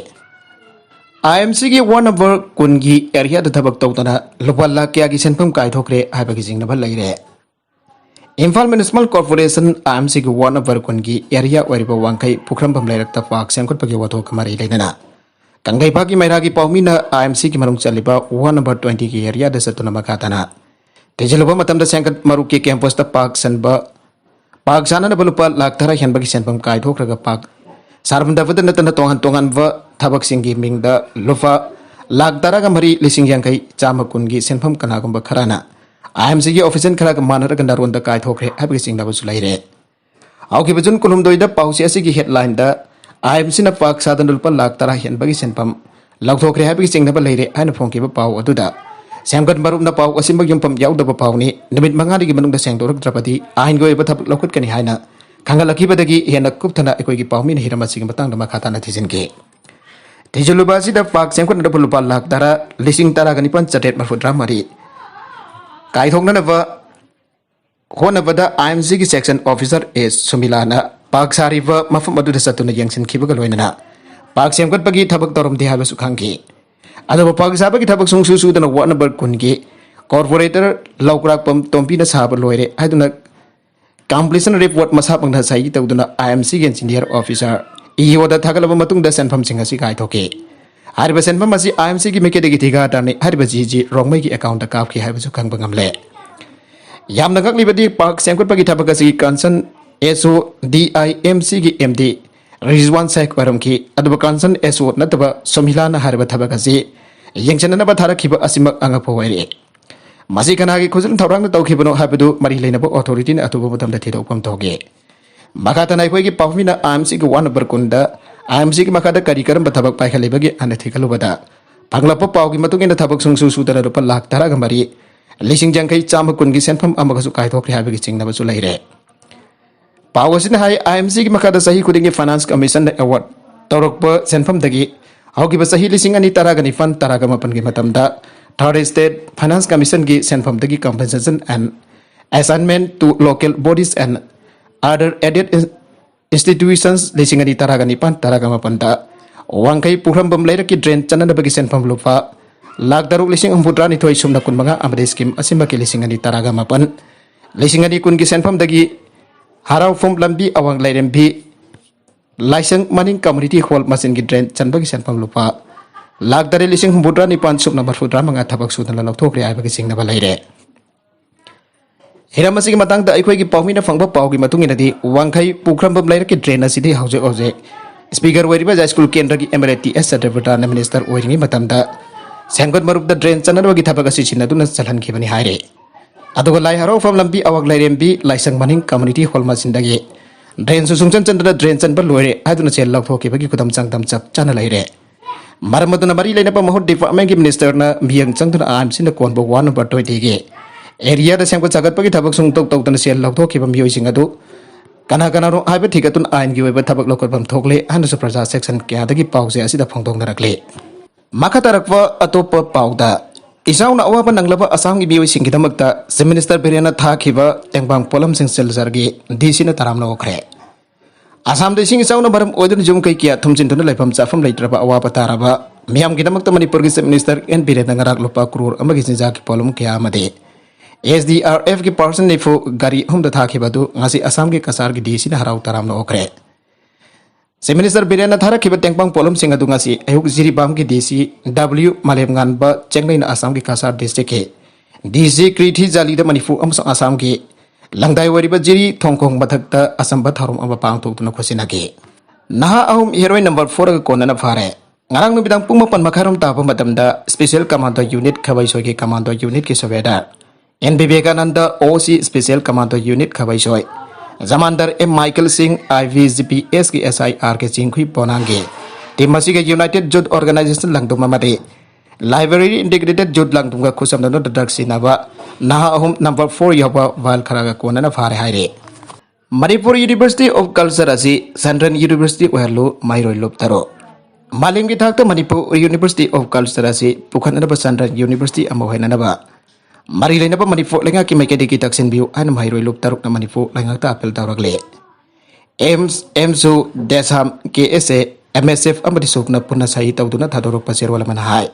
I M Cꯒꯤ ward number ꯀꯨꯟꯒꯤ areaꯗ ꯊꯕꯛ ꯇꯧꯗꯅ ꯂꯨꯄꯥ ꯂꯥꯈ ꯀꯌꯥꯒꯤ ꯁꯦꯟꯐꯝ ꯀꯥꯏꯊꯣꯛꯈ꯭ꯔꯦ ꯍꯥꯏꯕꯒꯤ ꯆꯤꯡꯅꯕ ꯂꯩꯔꯦ꯫ Imphal Municipal Corporation I M Cꯒꯤ ward number ꯀꯨꯟꯒꯤ area ꯑꯣꯏꯔꯤꯕ ꯋꯥꯡꯈꯩ ꯄꯨꯈ꯭ꯔꯝꯕꯝ ꯂꯩꯔꯛꯇ park ꯁꯦꯝꯒꯠꯄꯒꯤ ꯋꯥꯊꯣꯛꯀ ꯃꯔꯤ ꯂꯩꯅꯅ ꯀꯪꯂꯩꯄꯥꯛꯀꯤ ꯃꯩꯔꯥꯒꯤ ꯄꯥꯎꯃꯤꯅ I M Cꯒꯤ ꯃꯅꯨꯡ ꯆꯜꯂꯤꯕ ward number twentyꯒꯤ areaꯗ ꯆꯠꯇꯨꯅ ꯃꯈꯥ ꯇꯥꯅ ꯊꯤꯖꯤꯜꯂꯨꯕ ꯃꯇꯝꯗ ꯁꯦꯝꯒꯠ ꯃꯔꯨꯞꯀꯤ campusꯇ park ꯁꯟꯕ, park ꯁꯥꯟꯅꯅꯕ ꯂꯨꯄꯥ ꯂꯥꯈ ꯇꯔꯥ ꯍꯦꯟꯕꯒꯤ ꯁꯦꯟꯐꯝ ꯀꯥꯏꯊꯣꯛꯈ꯭ꯔꯒ park ꯁꯥꯔꯝꯗꯕꯗ ꯅꯠꯇꯅ ꯇꯣꯉꯥꯟ ꯇꯣꯉꯥꯟꯕ ꯊꯕꯛꯁꯤꯡꯒꯤ ꯃꯤꯡꯗ ꯂꯨꯄꯥ ꯂꯥꯈ ꯇꯔꯥꯒ ꯃꯔꯤ, ꯂꯤꯁꯤꯡ ꯌꯥꯡꯈꯩ, ꯆꯥꯝꯃ ꯀꯨꯟꯒꯤ ꯁꯦꯟꯐꯝ ꯀꯅꯥꯒꯨꯝꯕ ꯈꯔꯅ I M Cꯒꯤ official ꯈꯔꯒ ꯃꯥꯟꯅꯔꯒ ꯅꯥꯔꯣꯟꯗ ꯀꯥꯏꯊꯣꯛꯈ꯭ꯔꯦ ꯍꯥꯏꯕꯒꯤ ꯆꯤꯡꯅꯕꯁꯨ ꯂꯩꯔꯦ꯫ ꯍꯧꯈꯤꯕ June ꯀꯨꯟꯍꯨꯝꯗꯣꯏꯗ ꯄꯥꯎꯆꯦ ꯑꯁꯤꯒꯤ headlineꯗ I M Cꯅ park ꯁꯥꯗꯅ ꯂꯨꯄꯥ ꯂꯥꯈ ꯇꯔꯥ ꯍꯦꯟꯕꯒꯤ ꯁꯦꯟꯐꯝ ꯂꯧꯊꯣꯛꯈ꯭ꯔꯦ ꯍꯥꯏꯕꯒꯤ ꯆꯤꯡꯅꯕ ꯂꯩꯔꯦ ꯍꯥꯏꯅ ꯐꯣꯡꯈꯤꯕ ꯄꯥꯎ ꯑꯗꯨꯗ ꯁꯦꯝꯒꯠ ꯃꯔꯨꯞꯅ ꯄꯥꯎ ꯑꯁꯤꯃꯛ ꯌꯨꯝꯐꯝ ꯌꯥꯎꯗꯕ ꯄꯥꯎꯅꯤ, ꯅꯨꯃꯤꯠ ꯃꯉꯥꯅꯤꯒꯤ ꯃꯅꯨꯡꯗ ꯁꯦꯡꯗꯣꯔꯛꯇ꯭ꯔꯕꯗꯤ ꯑꯥꯏꯟꯒꯤ ꯑꯣꯏꯕ ꯊꯕꯛ ꯂꯧꯈꯠꯀꯅꯤ ꯍꯥꯏꯅ ꯈꯪꯍꯜꯂꯛꯈꯤꯕꯗꯒꯤ ꯍꯦꯟꯅ ꯀꯨꯞꯊꯅ ꯑꯩꯈꯣꯏꯒꯤ ꯄꯥꯎꯃꯤꯅ ꯍꯤꯔꯝ ꯑꯁꯤꯒꯤ ꯃꯇꯥꯡꯗ ꯃꯈꯥ ꯇꯥꯅ ꯊꯤꯖꯤꯟꯈꯤ꯫ ꯊꯤꯖꯤꯜꯂꯨꯕ ꯑꯁꯤꯗ ꯄꯥꯔꯛ ꯁꯦꯝꯒꯠꯅꯕ ꯂꯨꯄꯥ ꯂꯥꯈ ꯇꯔꯥ ꯂꯤꯁꯤꯡ ꯇꯔꯥꯒ ꯅꯤꯄꯥꯟ ꯆꯥꯇ꯭ꯔꯦꯠ ꯃꯔꯐꯨꯇꯔꯥ ꯃꯔꯤ ꯀꯥꯏꯊꯣꯛꯅꯅꯕ ꯍꯣꯠꯅꯕꯗ ꯑꯥꯏ ꯑꯦꯝ ꯁꯤꯒꯤ section officer ꯑꯦꯁ ꯁꯨꯃꯤꯂꯥꯅ ꯄꯥꯔꯛ ꯁꯥꯔꯤꯕ ꯃꯐꯝ ꯑꯗꯨꯗ ꯆꯠꯇꯨꯅ ꯌꯦꯡꯁꯤꯟꯈꯤꯕꯒ ꯂꯣꯏꯅꯅ ꯄꯥꯔꯛ ꯁꯦꯝꯒꯠꯄꯒꯤ ꯊꯕꯛ ꯇꯧꯔꯝꯗꯦ ꯍꯥꯏꯕꯁꯨ ꯈꯪꯈꯤ꯫ ꯑꯗꯨꯕꯨ ꯄꯥꯔꯛ ꯁꯥꯕꯒꯤ ꯊꯕꯛ ꯁꯨꯡꯁꯨ ꯁꯨꯗꯅ ward number ꯀꯨꯟꯒꯤ corporator ꯂꯧꯀ꯭ꯔꯥꯛꯄꯝ ꯇꯣꯝꯕꯤꯅ ꯁꯥꯕ ꯂꯣꯏꯔꯦ ꯍꯥꯏꯗꯨꯅ completion report ꯃꯁꯥꯃꯛꯅ sign ꯇꯧꯗꯨꯅ ꯑꯥꯏ ꯑꯦꯝ ꯁꯤꯒꯤ engineer officer ꯏ ꯑꯣꯗ ꯊꯥꯒꯠꯂꯕ ꯃꯇꯨꯡꯗ ꯁꯦꯟꯐꯝꯁꯤꯡ ꯑꯁꯤ ꯀꯥꯏꯊꯣꯛꯈꯤ꯫ ꯍꯥꯏꯔꯤꯕ ꯁꯦꯟꯐꯝ ꯑꯁꯤ ꯑꯥꯏ ꯑꯦꯝ ꯁꯤꯒꯤ ꯃꯥꯏꯀꯩꯗꯒꯤ ꯊꯤꯀꯥꯗꯥꯔꯅꯤ ꯍꯥꯏꯔꯤꯕ ꯖꯤ ꯖꯤ ꯔꯣꯡꯃꯩꯒꯤ account ꯍꯥꯞꯈꯤ ꯍꯥꯏꯕꯁꯨ ꯈꯪꯕ ꯉꯝꯂꯦ꯫ ꯌꯥꯝꯅ ꯉꯛꯂꯤꯕꯗꯤ ꯄꯥꯔꯛ ꯁꯦꯝꯒꯠꯄꯒꯤ ꯊꯕꯛ ꯑꯁꯤ concern ꯑꯦꯁ ꯑꯣ ꯗꯤ ꯑꯥꯏ ꯑꯦꯝ ꯁꯤꯒꯤ ꯑꯦꯝ ꯗꯤ ꯔꯤꯖꯋꯥꯟ ꯁꯦꯈ ꯑꯣꯏꯔꯝꯈꯤ꯫ ꯑꯗꯨꯕꯨ concern ꯑꯦꯁ ꯑꯣ ꯅꯠꯇꯕ ꯁꯣꯃꯤꯂꯥꯅ ꯍꯥꯏꯔꯤꯕ ꯊꯕꯛ ꯑꯁꯤ ꯌꯦꯡꯁꯤꯟꯅꯅꯕ ꯊꯥꯔꯛꯈꯤꯕ ꯑꯁꯤꯃꯛ ꯑꯉꯛꯄ ꯑꯣꯏꯔꯦ꯫ ꯃꯁꯤ ꯀꯅꯥꯒꯤ ꯈꯨꯖꯤꯟ ꯊꯧꯔꯥꯡꯅ ꯇꯧꯈꯤꯕꯅꯣ ꯍꯥꯏꯕꯗꯨ ꯃꯔꯤ ꯂꯩꯅꯕ authorityꯅ ꯑꯊꯨꯕ ꯃꯇꯝꯗ ꯊꯤꯗꯣꯛꯄ ꯑꯃ ꯇꯧꯒꯦ꯫ ꯃꯈꯥ ꯇꯥꯅ ꯑꯩꯈꯣꯏꯒꯤ ꯄꯥꯎꯃꯤꯅ ꯑꯥꯏ ꯑꯦꯝ ꯁꯤꯒꯤ ward number ꯀꯨꯟꯗ ꯑꯥꯏ ꯑꯦꯝ ꯁꯤꯒꯤ ꯃꯈꯥꯗ ꯀꯔꯤ ꯀꯔꯝꯕ ꯊꯕꯛ ꯄꯥꯏꯈꯠꯂꯤꯕꯒꯦ ꯍꯥꯏꯅ ꯊꯤꯒꯠꯂꯨꯕꯗ, ꯐꯪꯂꯛꯄ ꯄꯥꯎꯒꯤ ꯃꯇꯨꯡ ꯏꯟꯅ ꯊꯕꯛ ꯁꯨꯡꯁꯨ ꯁꯨꯗꯅ ꯂꯨꯄꯥ ꯂꯥꯈ ꯇꯔꯥꯒ ꯃꯔꯤ ꯂꯤꯁꯤꯡ ꯌꯥꯡꯈꯩ ꯆꯥꯝꯃ ꯀꯨꯟꯒꯤ ꯁꯦꯟꯐꯝ ꯑꯃꯒꯁꯨ ꯀꯥꯏꯊꯣꯛꯈ꯭ꯔꯦ ꯍꯥꯏꯕꯒꯤ ꯆꯤꯡꯅꯕꯁꯨ ꯂꯩꯔꯦ꯫ ꯄꯥꯎ ꯑꯁꯤꯅ ꯍꯥꯏ, ꯑꯥꯏ ꯑꯦꯝ ꯁꯤꯒꯤ ꯃꯈꯥꯗ ꯆꯍꯤ ꯈꯨꯗꯤꯡꯒꯤ finance commissionꯅ award ꯇꯧꯔꯛꯄ ꯁꯦꯟꯐꯝꯗꯒꯤ ꯍꯧꯈꯤꯕ ꯆꯍꯤ ꯂꯤꯁꯤꯡ ꯑꯅꯤ ꯇꯔꯥꯒ ꯅꯤꯄꯥꯟ ꯇꯔꯥꯒ ꯃꯥꯄꯟꯒꯤ ꯃꯇꯝꯗ third state finance commissionꯒꯤ ꯁꯦꯟꯐꯝꯗꯒꯤ compensation and assignment to local bodies and other aided institutions ꯂꯤꯁꯤꯡ ꯑꯅꯤ ꯇꯔꯥꯒ ꯅꯤꯄꯥꯟ ꯇꯔꯥꯒ ꯃꯥꯄꯟꯗ ꯋꯥꯡꯈꯩ ꯄꯨꯈ꯭ꯔꯝꯕꯝ ꯂꯩꯔꯛꯀꯤ drain ꯆꯟꯅꯅꯕꯒꯤ ꯁꯦꯟꯐꯝ ꯂꯨꯄꯥ ꯂꯥꯈ ꯇꯔꯨꯛ ꯂꯤꯁꯤꯡ ꯍꯨꯝꯐꯨꯇꯔꯥ ꯅꯤꯊꯣꯏ ꯁꯨꯞꯅ ꯀꯨꯟꯃꯉꯥ ꯑꯃꯗꯤ scheme ꯑꯁꯤꯃꯛꯀꯤ ꯂꯤꯁꯤꯡ ꯑꯅꯤ ꯇꯔꯥꯒ ꯃꯥꯄꯟ, ꯂꯤꯁꯤꯡ ꯑꯅꯤ ꯀꯨꯟꯒꯤ ꯁꯦꯟꯐꯝꯗꯒꯤ ꯍꯔꯥꯎꯐꯝ ꯂꯝꯕꯤ ꯑꯋꯥꯡ ꯂꯥꯏꯔꯦꯝꯕꯤ ꯂꯥꯏꯁꯪ ꯃꯅꯤꯡ community hall ꯃꯆꯤꯟꯒꯤ drain ꯆꯟꯕꯒꯤ ꯁꯦꯟꯐꯝ ꯂꯨꯄꯥ ꯂꯥꯈ ꯇꯔꯦꯠ ꯂꯤꯁꯤꯡ ꯍꯨꯝꯐꯨꯇꯔꯥ ꯅꯤꯄꯥꯟ ꯁꯨꯞꯅ ꯃꯔꯐꯨꯇꯔꯥ ꯃꯉꯥ ꯊꯕꯛ ꯁꯨꯗꯅ ꯂꯧꯊꯣꯛꯈ꯭ꯔꯦ ꯍꯥꯏꯕꯒꯤ ꯆꯤꯡꯅꯕ ꯂꯩꯔꯦ꯫ ꯍꯤꯔꯝ ꯑꯁꯤꯒꯤ ꯃꯇꯥꯡꯗ ꯑꯩꯈꯣꯏꯒꯤ ꯄꯥꯎꯃꯤꯅ ꯐꯪꯕ ꯄꯥꯎꯒꯤ ꯃꯇꯨꯡ ꯏꯟꯅꯗꯤ, ꯋꯥꯡꯈꯩ ꯄꯨꯈ꯭ꯔꯝꯕꯝ ꯂꯩꯔꯛꯀꯤ drain ꯑꯁꯤꯗꯤ ꯍꯧꯖꯤꯛ ꯍꯧꯖꯤꯛ Speaker ꯑꯣꯏꯔꯤꯕ ꯖꯥꯏꯁ꯭ꯀꯨꯜ ꯀꯦꯟꯗ꯭ꯔꯒꯤ M L A T S ꯆꯇ꯭ꯔꯄꯇꯥꯅ minister ꯑꯣꯏꯔꯤꯉꯩ ꯃꯇꯝꯗ ꯁꯦꯝꯒꯠ ꯃꯔꯨꯞꯇ drain ꯆꯟꯅꯅꯕꯒꯤ ꯊꯕꯛ ꯑꯁꯤ ꯁꯤꯟꯅꯗꯨꯅ ꯆꯜꯍꯟꯈꯤꯕꯅꯤ ꯍꯥꯏꯔꯤ꯫ ꯑꯗꯨꯒ ꯂꯥꯏ ꯍꯔꯥꯎꯐꯝ ꯂꯝꯕꯤ ꯑꯋꯥꯡ ꯂꯥꯏꯔꯦꯝꯕꯤ ꯂꯥꯏꯁꯪ ꯃꯅꯤꯡ community hall ꯃꯆꯤꯟꯗꯒꯤ drainꯁꯨ ꯁꯨꯡꯆꯟ ꯆꯟꯗꯅ drain ꯆꯟꯕ ꯂꯣꯏꯔꯦ ꯍꯥꯏꯗꯨꯅ ꯁꯦꯜ ꯂꯧꯊꯣꯛꯈꯤꯕꯒꯤ ꯈꯨꯗꯝ ꯆꯥꯡꯗꯝ ꯆꯞ ꯆꯥꯅ ꯂꯩꯔꯦ꯫ ꯃꯔꯝ ꯑꯗꯨꯅ ꯃꯔꯤ ꯂꯩꯅꯕ ꯃꯍꯨꯠ departmentꯀꯤ ministerꯅ ꯃꯤꯠꯌꯦꯡ ꯆꯪꯗꯨꯅ ꯑꯥꯏ ꯑꯦꯝ ꯁꯤꯅ ꯀꯣꯟꯕ ward number twentyꯒꯤ areaꯗ ꯁꯦꯝꯒꯠ ꯁꯥꯒꯠꯄꯒꯤ ꯊꯕꯛ ꯁꯨꯡꯇꯧ ꯇꯧꯗꯅ ꯁꯦꯜ ꯂꯧꯊꯣꯛꯈꯤꯕ ꯃꯤꯑꯣꯏꯁꯤꯡ ꯑꯗꯨ ꯀꯅꯥ ꯀꯅꯥꯅꯣ ꯍꯥꯏꯕ ꯊꯤꯒꯠꯇꯨꯅ ꯑꯥꯏꯟꯒꯤ ꯑꯣꯏꯕ ꯊꯕꯛ ꯂꯧꯈꯠꯐꯝ ꯊꯣꯛꯂꯦ ꯍꯥꯏꯅꯁꯨ ꯄ꯭ꯔꯖꯥ ꯁꯦꯛꯁꯟ ꯀꯌꯥꯗꯒꯤ ꯄꯥꯎꯁꯦ ꯑꯁꯤꯗ ꯐꯣꯡꯗꯣꯛꯅꯔꯛꯂꯤ꯫ ꯃꯈꯥ ꯇꯥꯔꯛꯄ ꯑꯇꯣꯞꯄ ꯄꯥꯎꯗ, ꯏꯆꯥꯎꯅ ꯑꯋꯥꯕ ꯅꯪꯂꯕ ꯑꯁꯥꯝꯒꯤ ꯃꯤꯑꯣꯏꯁꯤꯡꯒꯤꯗꯃꯛꯇ Chief Minister ꯕꯤꯔꯦꯟꯅ ꯊꯥꯈꯤꯕ ꯇꯦꯡꯕꯥꯡ ꯄꯣꯠꯂꯝꯁꯤꯡ ꯁꯤꯜꯆꯔꯒꯤ DC ꯅ ꯇꯔꯥꯝꯅ ꯑꯣꯛꯈ꯭ꯔꯦ꯫ ꯑꯁꯥꯝꯗ ꯏꯁꯤꯡ ꯏꯆꯥꯎꯅ ꯃꯔꯝ ꯑꯣꯏꯗꯨꯅ ꯌꯨꯝ ꯀꯩ ꯀꯌꯥ ꯊꯨꯝꯖꯤꯟꯗꯨꯅ ꯂꯩꯐꯝ ꯆꯥꯐꯝ ꯂꯩꯇ꯭ꯔꯕ ꯑꯋꯥꯕ ꯇꯥꯔꯕ ꯃꯤꯌꯥꯝꯒꯤꯗꯃꯛꯇ ꯃꯅꯤꯄꯨꯔꯒꯤ Chief Minister ꯑꯦꯟ ꯕꯤꯔꯦꯟꯅ ꯉꯔꯥꯡ ꯂꯨꯄꯥ ꯀ꯭ꯔꯣꯔ ꯑꯃꯒꯤ ꯆꯤꯟꯖꯥꯛꯀꯤ ꯄꯣꯠꯂꯨꯝ ꯀꯌꯥ ꯑꯃꯗꯤ SDRF ꯒꯤ ꯄꯥꯔꯁꯟ ꯅꯤꯐꯨ ꯒꯥꯔꯤ ꯑꯍꯨꯝꯗ ꯊꯥꯈꯤꯕ ꯑꯗꯨ ꯉꯁꯤ ꯑꯁꯥꯝꯒꯤ ꯀꯁꯥꯔꯒꯤ DC ꯅ ꯍꯔꯥꯎ ꯇꯔꯥꯝꯅ ꯑꯣꯛꯈ꯭ꯔꯦ꯫ Chief Minister ꯕꯤꯔꯦꯟꯅ ꯊꯥꯔꯛꯈꯤꯕ ꯇꯦꯡꯕꯥꯡ ꯄꯣꯠꯂꯝꯁꯤꯡ ꯑꯗꯨ ꯉꯁꯤ ꯑꯌꯨꯛ ꯖꯤꯔꯤꯕꯥꯝꯒꯤ DC W ꯃꯥꯂꯦꯝꯉꯥꯟꯕ ꯆꯦꯡꯂꯩꯅ ꯑꯁꯥꯝꯒꯤ ꯀꯁꯥꯔ district ꯀꯤ DC ꯀ꯭ꯔꯤꯊꯤ ꯖꯥꯂꯤꯗ ꯃꯅꯤꯄꯨꯔ ꯑꯃꯁꯨꯡ ꯑꯁꯥꯝꯒꯤ ꯂꯪꯗꯥꯏ ꯑꯣꯏꯔꯤꯕ ꯖꯤꯔꯤ ꯊꯣꯡꯈꯣꯡ ꯃꯊꯛꯇ ꯑꯆꯝꯕ ꯊꯧꯔꯝ ꯑꯃ ꯄꯥꯡꯊꯣꯛꯇꯨꯅ ꯈꯨꯠꯁꯤꯟꯅꯈꯤ꯫ ꯅꯍꯥ ꯑꯍꯨꯝ heroine number four ꯒ ꯀꯣꯟꯅꯅ ꯐꯥꯔꯦ꯫ ꯉꯔꯥꯡ ꯅꯨꯃꯤꯗꯥꯡ ꯄꯨꯡ ꯃꯥꯄꯟ ꯃꯈꯥꯏꯔꯣꯝ ꯇꯥꯕ ꯃꯇꯝꯗ Special Commando Unit ꯈꯥꯕꯩꯁꯣꯏꯒꯤ Commando Unit ꯀꯤ ꯁꯨꯕꯦꯗꯥꯔ N Bibekananda, OC Special Commando Unit Khabeisoi, ꯖꯃꯥꯟꯗꯔ ꯑꯦꯝ ꯃꯥꯏꯀꯦꯜ ꯁꯤꯡ, IVGPS ꯀꯤ SIR ꯀꯤ ꯆꯤꯡꯈꯨꯏ ꯄꯣꯅꯥꯡꯒꯤ team ꯑꯁꯤꯒ United Youth Organisation ꯂꯪꯗꯨꯝ ꯑꯃꯗꯤ Library Integrated Youth ꯂꯪꯗꯨꯝꯒ ꯈꯨꯠꯁꯝꯅꯗꯨꯅ ꯗ꯭ꯔꯒ ꯁꯤꯖꯤꯟꯅꯕ ꯅꯍꯥ ꯑꯍꯨꯝ number four ꯌꯥꯎꯕ ꯚꯥꯏꯜ ꯈꯔꯒ ꯀꯣꯟꯅꯅ ꯐꯥꯔꯦ ꯍꯥꯏꯔꯤ꯫ ꯃꯅꯤꯄꯨꯔ University of Culture ꯑꯁꯤ Central University ꯑꯣꯏꯍꯜꯂꯨ, ꯃꯍꯩꯔꯣꯏ ꯂꯨꯞ ꯇꯔꯨꯛ꯫ ꯃꯥꯂꯦꯝꯒꯤ ꯊꯥꯛꯇ ꯃꯅꯤꯄꯨꯔ University of Culture ꯑꯁꯤ ꯄꯨꯈꯠꯅꯅꯕ Central University ꯑꯃ ꯑꯣꯏꯍꯟꯅꯅꯕ ꯃꯔꯤ ꯂꯩꯅꯕ ꯃꯅꯤꯄꯨꯔ ꯂꯩꯉꯥꯛꯀꯤ ꯃꯥꯏꯀꯩꯗꯒꯤ ꯇꯛꯁꯤꯟꯕꯤꯌꯨ ꯍꯥꯏꯅ ꯃꯍꯩꯔꯣꯏ ꯂꯨꯞ ꯇꯔꯨꯛꯅ Manipur ꯂꯩꯉꯥꯛꯇ appeal ꯇꯧꯔꯛꯂꯤ꯫ AIIMS, AIIMSU, DESAM, KSA, MSF ꯑꯃꯗꯤ ꯁꯨꯞꯅ ꯄꯨꯟꯅ ꯁꯍꯤ ꯇꯧꯗꯨꯅ ꯊꯥꯗꯣꯔꯛꯄ ꯆꯦꯔꯣꯜ ꯑꯃꯅ ꯍꯥꯏ,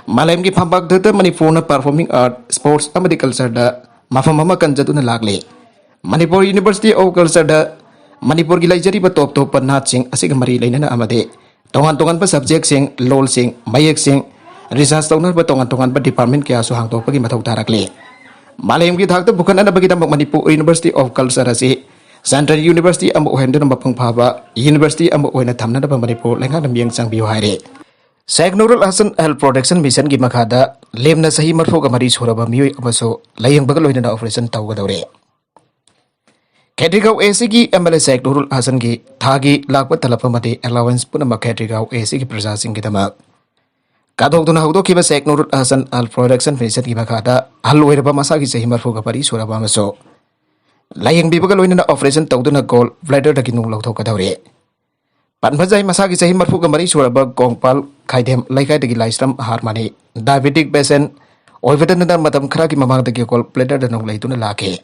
ꯃꯥꯂꯦꯝꯒꯤ ꯐꯝꯄꯥꯛꯇ ꯃꯅꯤꯄꯨꯔꯅ performing art, sports ꯑꯃꯗꯤ cultureꯗ ꯃꯐꯝ ꯑꯃ ꯀꯟꯖꯗꯨꯅ ꯂꯥꯛꯂꯤ꯫ ꯃꯅꯤꯄꯨꯔ University of Cultureꯗ ꯃꯅꯤꯄꯨꯔꯒꯤ ꯂꯩꯖꯔꯤꯕ ꯇꯣꯞ ꯇꯣꯞꯄ ꯅꯥꯠꯁꯤꯡ ꯑꯁꯤꯒ ꯃꯔꯤ ꯂꯩꯅꯅ ꯑꯃꯗꯤ ꯇꯣꯉꯥꯟ ꯇꯣꯉꯥꯟꯕ subjectꯁꯤꯡ, ꯂꯣꯜꯁꯤꯡ, ꯃꯌꯦꯛꯁꯤꯡ research ꯇꯧꯅꯅꯕ ꯇꯣꯉꯥꯟ ꯇꯣꯉꯥꯟꯕ department ꯀꯌꯥꯁꯨ ꯍꯥꯡꯗꯣꯛꯄꯒꯤ ꯃꯊꯧ ꯇꯥꯔꯛꯂꯤ꯫ ꯃꯥꯂꯦꯝꯒꯤ ꯊꯥꯛꯇ ꯄꯨꯈꯠꯅꯅꯕꯒꯤꯗꯃꯛ ꯃꯅꯤꯄꯨꯔ University of Culture ꯑꯁꯤ Central University ꯑꯃ ꯑꯣꯏꯍꯟꯗꯨꯅ ꯃꯄꯨꯡ ꯐꯥꯕ university ꯑꯃ ꯑꯣꯏꯅ ꯊꯝꯅꯅꯕ ꯃꯅꯤꯄꯨꯔ ꯂꯩꯉꯥꯛꯅ ꯃꯤꯠꯌꯦꯡ ꯆꯪꯕꯤꯌꯨ ꯍꯥꯏꯔꯤ꯫ Sheikh Nurul Hassan Health Production Missionꯒꯤ ꯃꯈꯥꯗ ꯂꯦꯝꯅ ꯆꯍꯤ ꯃꯔꯤꯐꯨꯒ ꯃꯔꯤ ꯁꯨꯔꯕ ꯃꯤꯑꯣꯏ ꯑꯃꯁꯨ ꯂꯥꯌꯦꯡꯕꯒ ꯂꯣꯏꯅꯅ operation ꯇꯧꯒꯗꯧꯔꯦ꯫ ꯈꯦꯇ꯭ꯔꯤꯒꯥꯎ ACꯒꯤ MLA Sheikh Nurul Hassanꯒꯤ ꯊꯥꯒꯤ ꯂꯥꯛꯄ ꯇꯂꯞ ꯑꯃꯗꯤ allowance ꯄꯨꯝꯅꯃꯛ ꯈꯦꯇ꯭ꯔꯤꯒꯥꯎ ACꯒꯤ ꯄ꯭ꯔꯖꯥꯁꯤꯡꯒꯤꯗꯃꯛ ꯀꯠꯊꯣꯛꯇꯨꯅ ꯍꯧꯗꯣꯛꯈꯤꯕ Sheikh Nurul Hassan Health Production Missionꯒꯤ ꯃꯈꯥꯗ ꯑꯍꯜ ꯑꯣꯏꯔꯕ ꯃꯁꯥꯒꯤ ꯆꯍꯤ ꯃꯔꯤꯐꯨꯒ ꯃꯔꯤ ꯁꯨꯔꯕ ꯑꯃꯁꯨ ꯂꯥꯌꯦꯡꯕꯤꯕꯒ ꯂꯣꯏꯅꯅ operation ꯇꯧꯗꯨꯅ gall bladderꯗꯒꯤ ꯅꯨꯡ ꯂꯧꯊꯣꯛꯀꯗꯧꯔꯤ꯫ ꯄꯟꯕꯖꯥꯏ ꯃꯁꯥꯒꯤ ꯆꯍꯤ ꯃꯔꯤꯐꯨꯒ ꯃꯔꯤ ꯁꯨꯔꯕ ꯀꯣꯡꯄꯥꯜ ꯈꯥꯏꯗꯦꯝ ꯂꯩꯀꯥꯏꯗꯒꯤ ꯂꯥꯏꯁ꯭ꯔꯝ ꯍꯥꯔꯃꯅꯤ diabetic patient ꯑꯣꯏꯕꯗꯅ ꯃꯇꯝ ꯈꯔꯒꯤ ꯃꯃꯥꯡꯗꯒꯤ gall bladderꯗ ꯅꯨꯡ ꯂꯩꯗꯨꯅ ꯂꯥꯛꯈꯤ꯫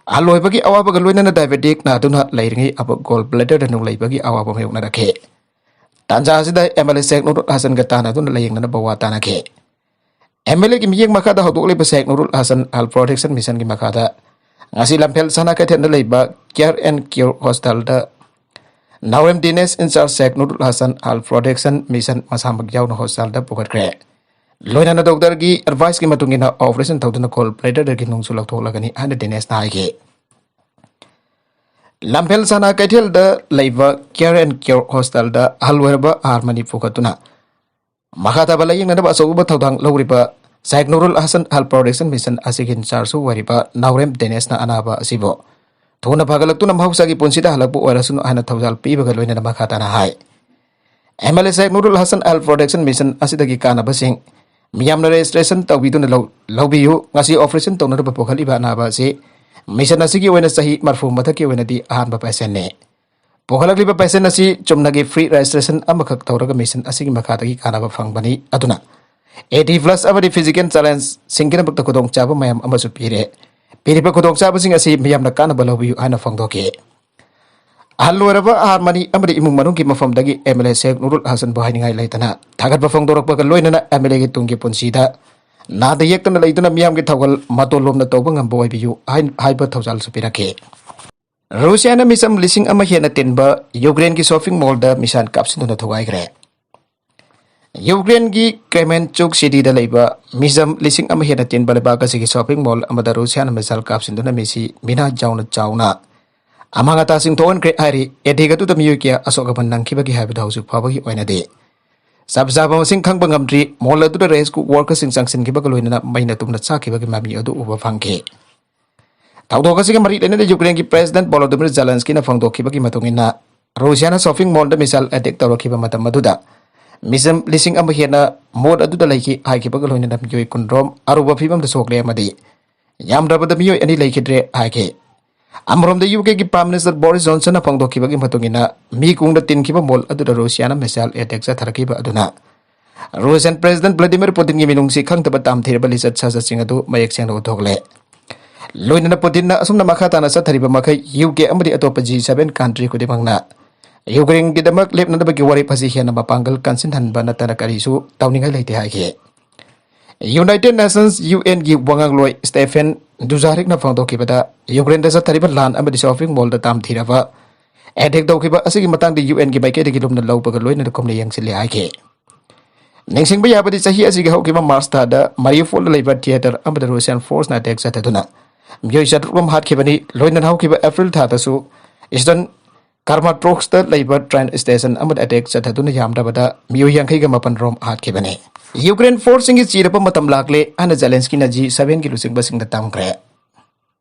ꯑꯍꯜ ꯑꯣꯏꯕꯒꯤ ꯑꯋꯥꯕꯒ ꯂꯣꯏꯅꯅ diabetic ꯅꯥꯗꯨꯅ ꯂꯩꯔꯤꯉꯩ ꯑꯕ gall bladderꯗ ꯅꯨꯡ ꯂꯩꯕꯒꯤ ꯑꯋꯥꯕ ꯃꯥꯌꯣꯛꯅꯔꯛꯈꯤ꯫ ꯇꯥꯟꯖꯥ ꯑꯁꯤꯗ MLA ꯁꯦꯈ ꯅꯨꯔꯨꯜ ꯍꯁꯟꯒ ꯇꯥꯟꯅꯗꯨꯅ ꯂꯥꯌꯦꯡꯅꯅꯕ ꯋꯥ ꯇꯥꯅꯈꯤ꯫ MLAꯒꯤ ꯃꯤꯠꯌꯦꯡ ꯃꯈꯥꯗ ꯍꯧꯗꯣꯛꯂꯤꯕ ꯁꯦꯈ ꯅꯨꯔꯨꯜ ꯍꯁꯟ Health Protection Missionꯒꯤ ꯃꯈꯥꯗ ꯉꯁꯤ ꯂꯝꯐꯦꯜ ꯁꯅꯥ ꯀꯩꯊꯦꯜꯗ ꯂꯩꯕ Care and Cure Hospitalꯗ Naorem Dinesh in charge Sheikh ꯅꯨꯔꯨꯜ Hasan Health Protection Mission ꯃꯁꯥꯃꯛ ꯌꯥꯎꯅ hospitalꯗ ꯄꯨꯈꯠꯈ꯭ꯔꯦ꯫ ꯂꯣꯏꯅꯅ doctorꯒꯤ adviceꯀꯤ ꯃꯇꯨꯡ ꯏꯟꯅ operation ꯇꯧꯗꯨꯅ gall bladderꯗꯒꯤ ꯅꯨꯡꯁꯨ ꯂꯧꯊꯣꯛꯂꯒꯅꯤ ꯍꯥꯏꯅ ꯗꯤꯅꯦꯁꯅ ꯍꯥꯏꯈꯤ꯫ ꯂꯝꯐꯦꯜ ꯁꯅꯥ ꯀꯩꯊꯦꯜꯗ ꯂꯩꯕ Care and Cure Hospitalꯗ ꯑꯍꯜ ꯑꯣꯏꯔꯕ ꯍꯥꯔꯃꯅꯤ ꯄꯨꯈꯠꯇꯨꯅ ꯃꯈꯥ ꯇꯥꯕ ꯂꯥꯌꯦꯡꯅꯅꯕ ꯑꯆꯧꯕ ꯊꯧꯗꯥꯡ ꯂꯧꯔꯤꯕ ꯁꯦꯈ ꯅꯨꯔꯨꯜ ꯍꯁꯟ Health Protection Mission ꯑꯁꯤꯒꯤ in charge ꯑꯣꯏꯔꯤꯕ ꯅꯥꯎꯔꯦꯝ ꯗꯦꯅꯦꯁꯅ ꯑꯅꯥꯕ ꯑꯁꯤꯕꯨ ꯊꯨꯅ ꯐꯒꯠꯂꯛꯇꯨꯅ ꯃꯍꯧꯁꯥꯒꯤ ꯄꯨꯟꯁꯤꯗ ꯍꯜꯂꯛꯄ ꯑꯣꯏꯔꯁꯅꯨ ꯍꯥꯏꯅ ꯊꯧꯖꯥꯜ ꯄꯤꯕꯒ ꯂꯣꯏꯅꯅ ꯃꯈꯥ ꯇꯥꯅ ꯍꯥꯏ꯫ MLA ꯁꯦꯈ ꯅꯨꯔꯨꯜ ꯍꯁꯟ Health Protection Mission ꯑꯁꯤꯗꯒꯤ ꯀꯥꯟꯅꯕꯁꯤꯡ ꯃꯤꯌꯥꯝꯅ registration ꯇꯧꯕꯤꯗꯨꯅ ꯂꯧ-, ꯂꯧꯕꯤꯌꯨ꯫ ꯉꯁꯤ operation ꯇꯧꯅꯅꯕ ꯄꯨꯈꯠꯂꯤꯕ ꯑꯅꯥꯕ ꯑꯁꯤ mission ꯑꯁꯤꯒꯤ ꯑꯣꯏꯅ ꯆꯍꯤ ꯃꯔꯤꯐꯨ ꯃꯊꯛꯀꯤ ꯑꯣꯏꯅꯗꯤ ꯑꯍꯥꯟꯕ patientꯅꯤ꯫ ꯄꯨꯈꯠꯂꯛꯂꯤꯕ patient ꯑꯁꯤ ꯆꯨꯝꯅꯒꯤ free registration ꯑꯃꯈꯛ ꯇꯧꯔꯒ mission ꯑꯁꯤꯒꯤ ꯃꯈꯥꯗꯒꯤ ꯀꯥꯟꯅꯕ ꯐꯪꯕꯅꯤ꯫ ꯑꯗꯨꯅ eighty plus ꯑꯃꯗꯤ physical challengeꯁꯤꯡꯒꯤꯗꯃꯛꯇ ꯈꯨꯗꯣꯡꯆꯥꯕ ꯃꯌꯥꯝ ꯑꯃꯁꯨ ꯄꯤꯔꯦ꯫ ꯄꯤꯔꯤꯕ ꯈꯨꯗꯣꯡꯆꯥꯕꯁꯤꯡ ꯑꯁꯤ ꯃꯤꯌꯥꯝꯅ ꯀꯥꯟꯅꯕ ꯂꯧꯕꯤꯌꯨ ꯍꯥꯏꯅ ꯐꯣꯡꯗꯣꯛꯈꯤ꯫ ꯑꯍꯜ ꯑꯣꯏꯔꯕ ꯍꯥꯔꯃꯅꯤ ꯑꯃꯗꯤ ꯏꯃꯨꯡ ꯃꯅꯨꯡꯒꯤ ꯃꯐꯝꯗꯒꯤ MLA ꯁꯦꯈ ꯅꯨꯔꯨꯜ ꯍꯁꯟꯕꯨ ꯍꯥꯏꯅꯤꯡꯉꯥꯏ ꯂꯩꯇꯅ ꯊꯥꯒꯠꯄ ꯐꯣꯡꯗꯣꯔꯛꯄꯒ ꯂꯣꯏꯅꯅ MLAꯒꯤ ꯇꯨꯡꯒꯤ ꯄꯨꯟꯁꯤꯗ ꯅꯥꯗ ꯌꯦꯛꯇꯅ ꯂꯩꯗꯨꯅ ꯃꯤꯌꯥꯝꯒꯤ ꯊꯧꯒꯜ ꯃꯇꯣꯟ ꯂꯣꯝꯅ ꯇꯧꯕ ꯉꯝꯕ ꯑꯣꯏꯕꯤꯌꯨ ꯍꯥꯏ-, ꯍꯥꯏꯕ ꯊꯧꯖꯥꯜꯁꯨ ꯄꯤꯔꯛꯈꯤ꯫ ꯔꯨꯁꯤꯌꯥꯅ ꯃꯤꯆꯝ ꯂꯤꯁꯤꯡ ꯑꯃ ꯍꯦꯟꯅ ꯇꯤꯟꯕ ꯌꯨꯀ꯭ꯔꯦꯟꯒꯤ shopping mallꯗ missile ꯀꯥꯞꯁꯤꯟꯗꯨꯅ ꯊꯨꯒꯥꯏꯈ꯭ꯔꯦ꯫ ꯌꯨꯀ꯭ꯔꯦꯟꯒꯤ Kremenchuk cityꯗ ꯂꯩꯕ ꯃꯤꯆꯝ ꯂꯤꯁꯤꯡ ꯑꯃ ꯍꯦꯟꯅ ꯇꯤꯟꯕ ꯂꯩꯕꯥꯛ ꯑꯁꯤꯒꯤ shopping mall ꯑꯃꯗ ꯔꯨꯁꯤꯌꯥꯅ missile ꯀꯥꯞꯁꯤꯟꯗꯨꯅ ꯃꯤꯁꯤ ꯃꯤꯅꯥ ꯆꯥꯎꯅ ꯆꯥꯎꯅ ꯑꯃꯥꯡ ꯑꯇꯥꯁꯤꯡ ꯊꯣꯛꯍꯟꯈ꯭ꯔꯦ ꯍꯥꯏꯔꯤ꯫ Attack ꯑꯗꯨꯗ ꯃꯤꯑꯣꯏ ꯀꯌꯥ ꯑꯁꯣꯛ ꯑꯄꯟ ꯅꯪꯈꯤꯕꯒꯦ ꯍꯥꯏꯕꯗꯨ ꯍꯧꯖꯤꯛ ꯐꯥꯎꯕꯒꯤ ꯑꯣꯏꯅꯗꯤ ꯆꯞ ꯆꯥꯕ ꯃꯁꯤꯡ ꯈꯪꯕ ꯉꯝꯗ꯭ꯔꯤ꯫ Mall ꯑꯗꯨꯗ rescue workerꯁꯤꯡ ꯆꯪꯁꯤꯟꯈꯤꯕꯒ ꯂꯣꯏꯅꯅ ꯃꯩꯅ ꯇꯨꯝꯅ ꯆꯥꯛꯈꯤꯕꯒꯤ ꯃꯃꯤ ꯑꯗꯨ ꯎꯕ ꯐꯪꯈꯤ꯫ ꯊꯧꯗꯣꯛ ꯑꯁꯤꯒꯤ ꯃꯔꯤ ꯂꯩꯅꯅ ꯌꯨꯀ꯭ꯔꯦꯟꯒꯤ President Volodymyr Zelenskyꯅ ꯐꯣꯡꯗꯣꯛꯈꯤꯕꯒꯤ ꯃꯇꯨꯡ ꯏꯟꯅ, ꯔꯨꯁꯤꯌꯥꯅ shopping mallꯗ missile attack ꯇꯧꯔꯛꯈꯤꯕ ꯃꯇꯝ ꯑꯗꯨꯗ ꯃꯤꯆꯝ ꯂꯤꯁꯤꯡ ꯑꯃ ꯍꯦꯟꯅ mall ꯑꯗꯨꯗ ꯂꯩꯈꯤ ꯍꯥꯏꯈꯤꯕꯒ ꯂꯣꯏꯅꯅ ꯃꯤꯑꯣꯏ ꯀꯨꯟꯔꯣꯝ ꯑꯔꯨꯕ ꯐꯤꯕꯝꯗ ꯁꯣꯛꯂꯦ ꯑꯃꯗꯤ ꯌꯥꯝꯗ꯭ꯔꯕꯗ ꯃꯤꯑꯣꯏ ꯑꯅꯤ ꯂꯩꯈꯤꯗ꯭ꯔꯦ ꯍꯥꯏꯈꯤ꯫ ꯑꯃꯔꯣꯝꯗ, ꯌꯨ ꯀꯦꯒꯤ Prime Minister Boris Johnsonꯅ ꯐꯣꯡꯗꯣꯛꯈꯤꯕꯒꯤ ꯃꯇꯨꯡ ꯏꯟꯅ, ꯃꯤ ꯀꯨꯡꯗ ꯇꯤꯟꯈꯤꯕ mall ꯑꯗꯨꯗ ꯔꯨꯁꯤꯌꯥꯅ missile attack ꯆꯠꯊꯔꯛꯈꯤꯕ ꯑꯗꯨꯅ Russian President Vladimir Putinꯒꯤ ꯃꯤꯅꯨꯡꯁꯤ ꯈꯪꯗꯕ ꯇꯥꯝꯊꯤꯔꯕ ꯂꯤꯆꯠ ꯁꯥꯖꯠꯁꯤꯡ ꯑꯗꯨ ꯃꯌꯦꯛ ꯁꯦꯡꯅ ꯎꯠꯊꯣꯛꯂꯦ꯫ ꯂꯣꯏꯅꯅ ꯄꯨꯇꯤꯟꯅ ꯑꯁꯨꯝꯅ ꯃꯈꯥ ꯇꯥꯅ ꯆꯠꯊꯔꯤꯕ ꯃꯈꯩ, ꯌꯨ ꯀꯦ ꯑꯃꯗꯤ ꯑꯇꯣꯞꯄ ꯖꯤ ꯁꯚꯦꯟ country ꯈꯨꯗꯤꯡꯃꯛꯅ ꯌꯨꯀ꯭ꯔꯦꯟꯒꯤꯗꯃꯛ ꯂꯦꯞꯅꯅꯕꯒꯤ ꯋꯥꯔꯦꯞ ꯑꯁꯤ ꯍꯦꯟꯅ ꯃꯄꯥꯡꯒꯜ ꯀꯟꯁꯤꯟꯍꯟꯕ ꯅꯠꯇꯅ ꯀꯔꯤꯁꯨ ꯇꯧꯅꯤꯡꯉꯥꯏ ꯂꯩꯇꯦ ꯍꯥꯏꯈꯤ꯫ United Nations, ꯌꯨ ꯑꯦꯟꯒꯤ ꯋꯥꯉꯥꯡꯂꯣꯏ ꯁ꯭ꯇꯦꯐꯦꯟ ꯗꯨꯖꯥꯔꯤꯛꯅ ꯐꯣꯡꯗꯣꯛꯈꯤꯕꯗ, ꯌꯨꯀ꯭ꯔꯦꯟꯗ ꯆꯠꯊꯔꯤꯕ ꯂꯥꯟ ꯑꯃꯗꯤ shopping mallꯗ ꯇꯥꯝꯊꯤꯔꯕ attack ꯇꯧꯈꯤꯕ ꯑꯁꯤꯒꯤ ꯃꯇꯥꯡꯗ ꯌꯨ ꯑꯦꯟꯒꯤ ꯃꯥꯏꯀꯩꯗꯒꯤ ꯂꯨꯝꯅ ꯂꯧꯕꯒ ꯂꯣꯏꯅꯅ ꯀꯨꯞꯅ ꯌꯦꯡꯁꯤꯜꯂꯤ ꯍꯥꯏꯈꯤ꯫ ꯅꯤꯡꯁꯤꯡꯕ ꯌꯥꯕꯗꯤ, ꯆꯍꯤ ꯑꯁꯤꯒꯤ ꯍꯧꯈꯤꯕ ꯃꯥꯔꯆ ꯊꯥꯗ ꯃꯥꯔꯤꯌꯨꯄꯣꯜꯗ ꯂꯩꯕ theatre ꯑꯃꯗ Russian forceꯅ attack ꯆꯠꯊꯗꯨꯅ ꯃꯤꯑꯣꯏ ꯆꯥꯇ꯭ꯔꯨꯛ ꯑꯃ ꯍꯥꯠꯈꯤꯕꯅꯤ꯫ ꯂꯣꯏꯅꯅ ꯍꯧꯈꯤꯕ ꯑꯦꯄ꯭ꯔꯤꯜ ꯊꯥꯗꯁꯨ Eastern Kramatorskꯇ ꯂꯩꯕ train station ꯑꯃꯗ attack ꯆꯠꯊꯗꯨꯅ ꯌꯥꯝꯗ꯭ꯔꯕꯗ ꯃꯤꯑꯣꯏ ꯌꯥꯡꯈꯩꯒ ꯃꯥꯄꯟ ꯔꯣꯝ ꯍꯥꯠꯈꯤꯕꯅꯤ꯫ ꯌꯨꯀ꯭ꯔꯦꯟ forceꯁꯤꯡꯒꯤ ꯆꯤꯔꯕ ꯃꯇꯝ ꯂꯥꯛꯂꯦ ꯍꯥꯏꯅ ꯖꯦꯂꯦꯟꯁꯀꯤꯅ ꯖꯤ ꯁꯚꯦꯟꯒꯤ ꯂꯨꯆꯤꯡꯕꯁꯤꯡꯗ ꯇꯝꯈ꯭ꯔꯦ꯫